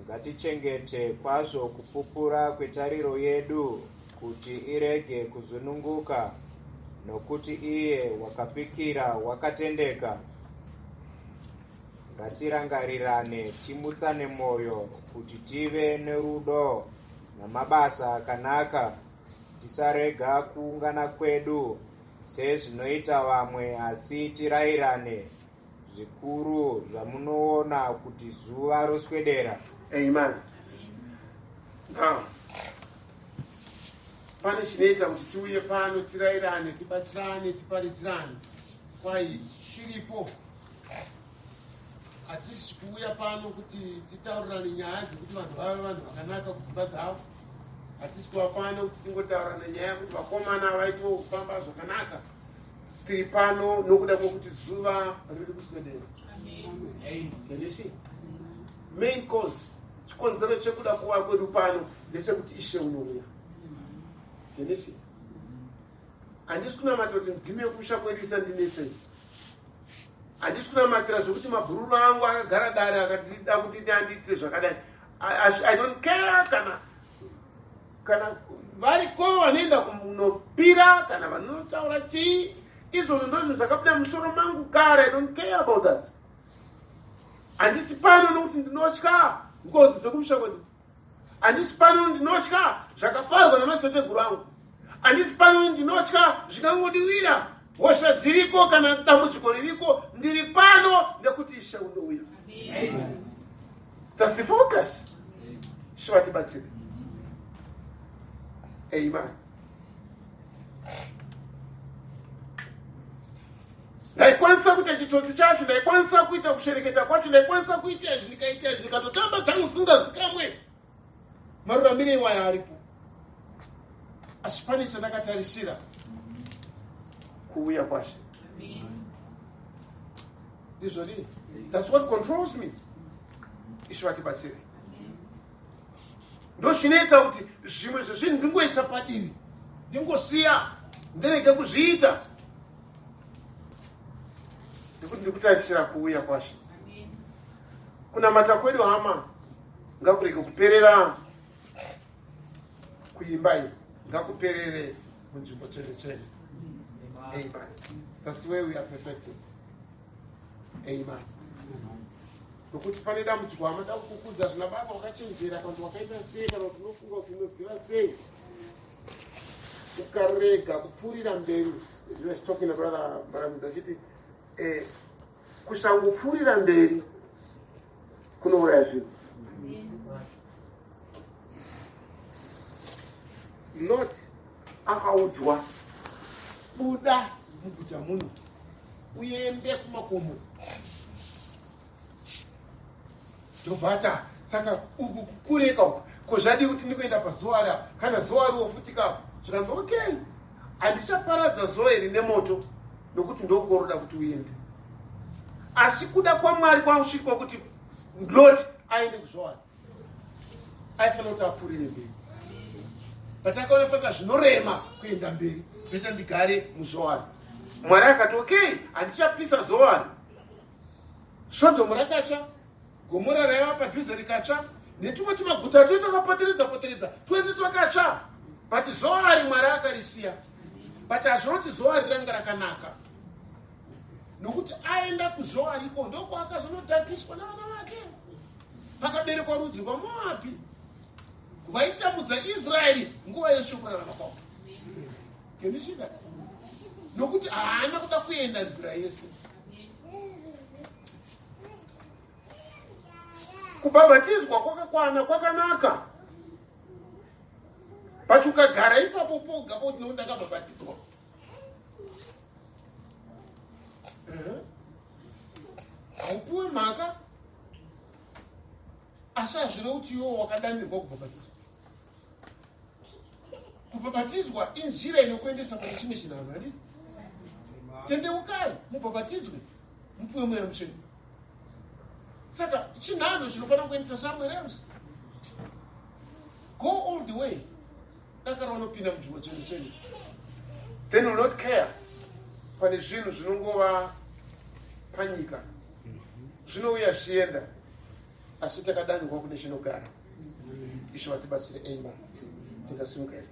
S2: Ngatichengete kwazvo kupupura kwetariro yedu kuti irege kuzununguka, nokuti iye wakapikira wakatendeka. Ngatirangarirane timutsane mwoyo kuti tive nerudo namabasa akanaka, tisarega kuungana kwedu sezvinoita vamwe, asi tirayirane zvikuru zvamunoona kuti zuva roswedera.
S1: Amen. Now, pane chinoita kuti tiuye pano tirayirane, tibatsirane, tiparidzirane. Kwai chiripo, hatisi kuuya pano kuti titaurirane nyaya dzekuti vanhu vave vanhu vakanaka kudzimba dzavo. Hatisi kuva pano kuti tingotaurirane nyaya yekuti vakomana vaitewo kufamba zvakanaka. Tiri pano nokuda kwekuti zuva riri kuswedera. Can you see? Main cause, chikonzero chekuda kuva kwedu pano ndechekuti Ishe unouya. Can you see? Handisi kunamatira kuti mudzimu yekumusha kwedu isandinetsei. Handisi kunamatira zvekuti mabhururu angu akagara dare akatida kuti andiitire zvakadai. I don't care kana variko vanoenda kunopira kana vanotaura chii, izvozvo ndozvinhu zvakabuda musoro mangu kare. I don't care about that. Handisi pano nokuti ndinotya ngozi dzekumusha kwedu. Handisi pano ndinotya zvakaparwa namadzitateguru angu. Handisi pano ndinotya zvikangodiwira hosha dziriko kana dambudziko ririko. Ndiri pano nekuti Ishe unouya. That's the focus. Ishe vatibatsire. Amen. Ndaikwanisa kuita chitsotsi chacho, ndaikwanisa kuita kushereketa kwacho, ndaikwanisa kuita izvi, ndikaita izvi, ndikatotamba dzangu dzisingazikamwe. Maruramiro iwaya aripo, asi pane chandakatarisira kuuya kwaShe. Ndizvo dii? That's what controls me. Ishe vatibatsire. Ndozvinoita kuti zvimwe zvezvinhu ndingoisa padivi, ndingosiya, ndirege kuzviita, nekuti ndikutarisira kuuya kwaShe. Kunamata kwedu, hama, ngakurege kuperera kuimba iyi, ngakuperere munzvimbo tsvene tsvene. Amen. That's where we are perfected. Amen. Nokuti pane dambudziko hamada kukukudza zvina basa wakachenjera kana kuti wakaita sei kana kuti unofunga kuti unoziva sei ukarega kupfuurira mberi talking brother Baramuda achiti eh, kusangopfuurira mberi kunouraya zvinhu. Lot akaudzwa buda muguta muno uende kumakomo ndovata saka uku kukureka uku ko zvadii kuti ndikuenda pazuva ra kana zuva riwo futi ka zvikanzi okay handichaparadza zuva iri nemoto nokuti ndokoroda kuti uende asi kuda kwamwari kwausvikwa kuti lot aende kuzowana aifanira kuti apfuurire mberi but akaona fanga zvinorema kuenda mberi beta ndigare muzowani mwari akati okay handichapisa zowani sodhomu rakatsva gomora raiva padhuze rikatsva netumwe tumaguta tuye twakapoteredza poteredza twese twakatsva but zoari mwari akarisiya but hazvino kuti zoari ranga rakanaka nokuti aenda kuzoari iko ndokwaakazonodhakiswa navana vake pakaberekwa rudzi rwamoabhi rwaitambudza israeri nguva yese yokurarama kwavo. Can you see that? Nokuti haana kuda kuenda nzira yese. Kubhabhatidzwa kwakakwana kwakanaka, but ukagara ipapo poga poti nokuti ndakabhabhatidzwa haupiwe mhaka asi hazvirevi kuti iwo wakadanirwa kubhabhatidzwa. Kubhabhatidzwa inzira inokuendesa pane chimwe chinhanho, handiti? Tendeukai mubhabhatidzwe mupiwe mweya mutsvene. Saka chinhanho chinofanira kuendesa somewhere else. Go all the way. Dakara unopinda munzvimbo tsvene tsvene. Then will not care pane zvinhu zvinongova panyika zvinouya zvichienda, asi takadanirwa kune chinogara. Ishe vatibatsire. Amen. Tingasimuka here?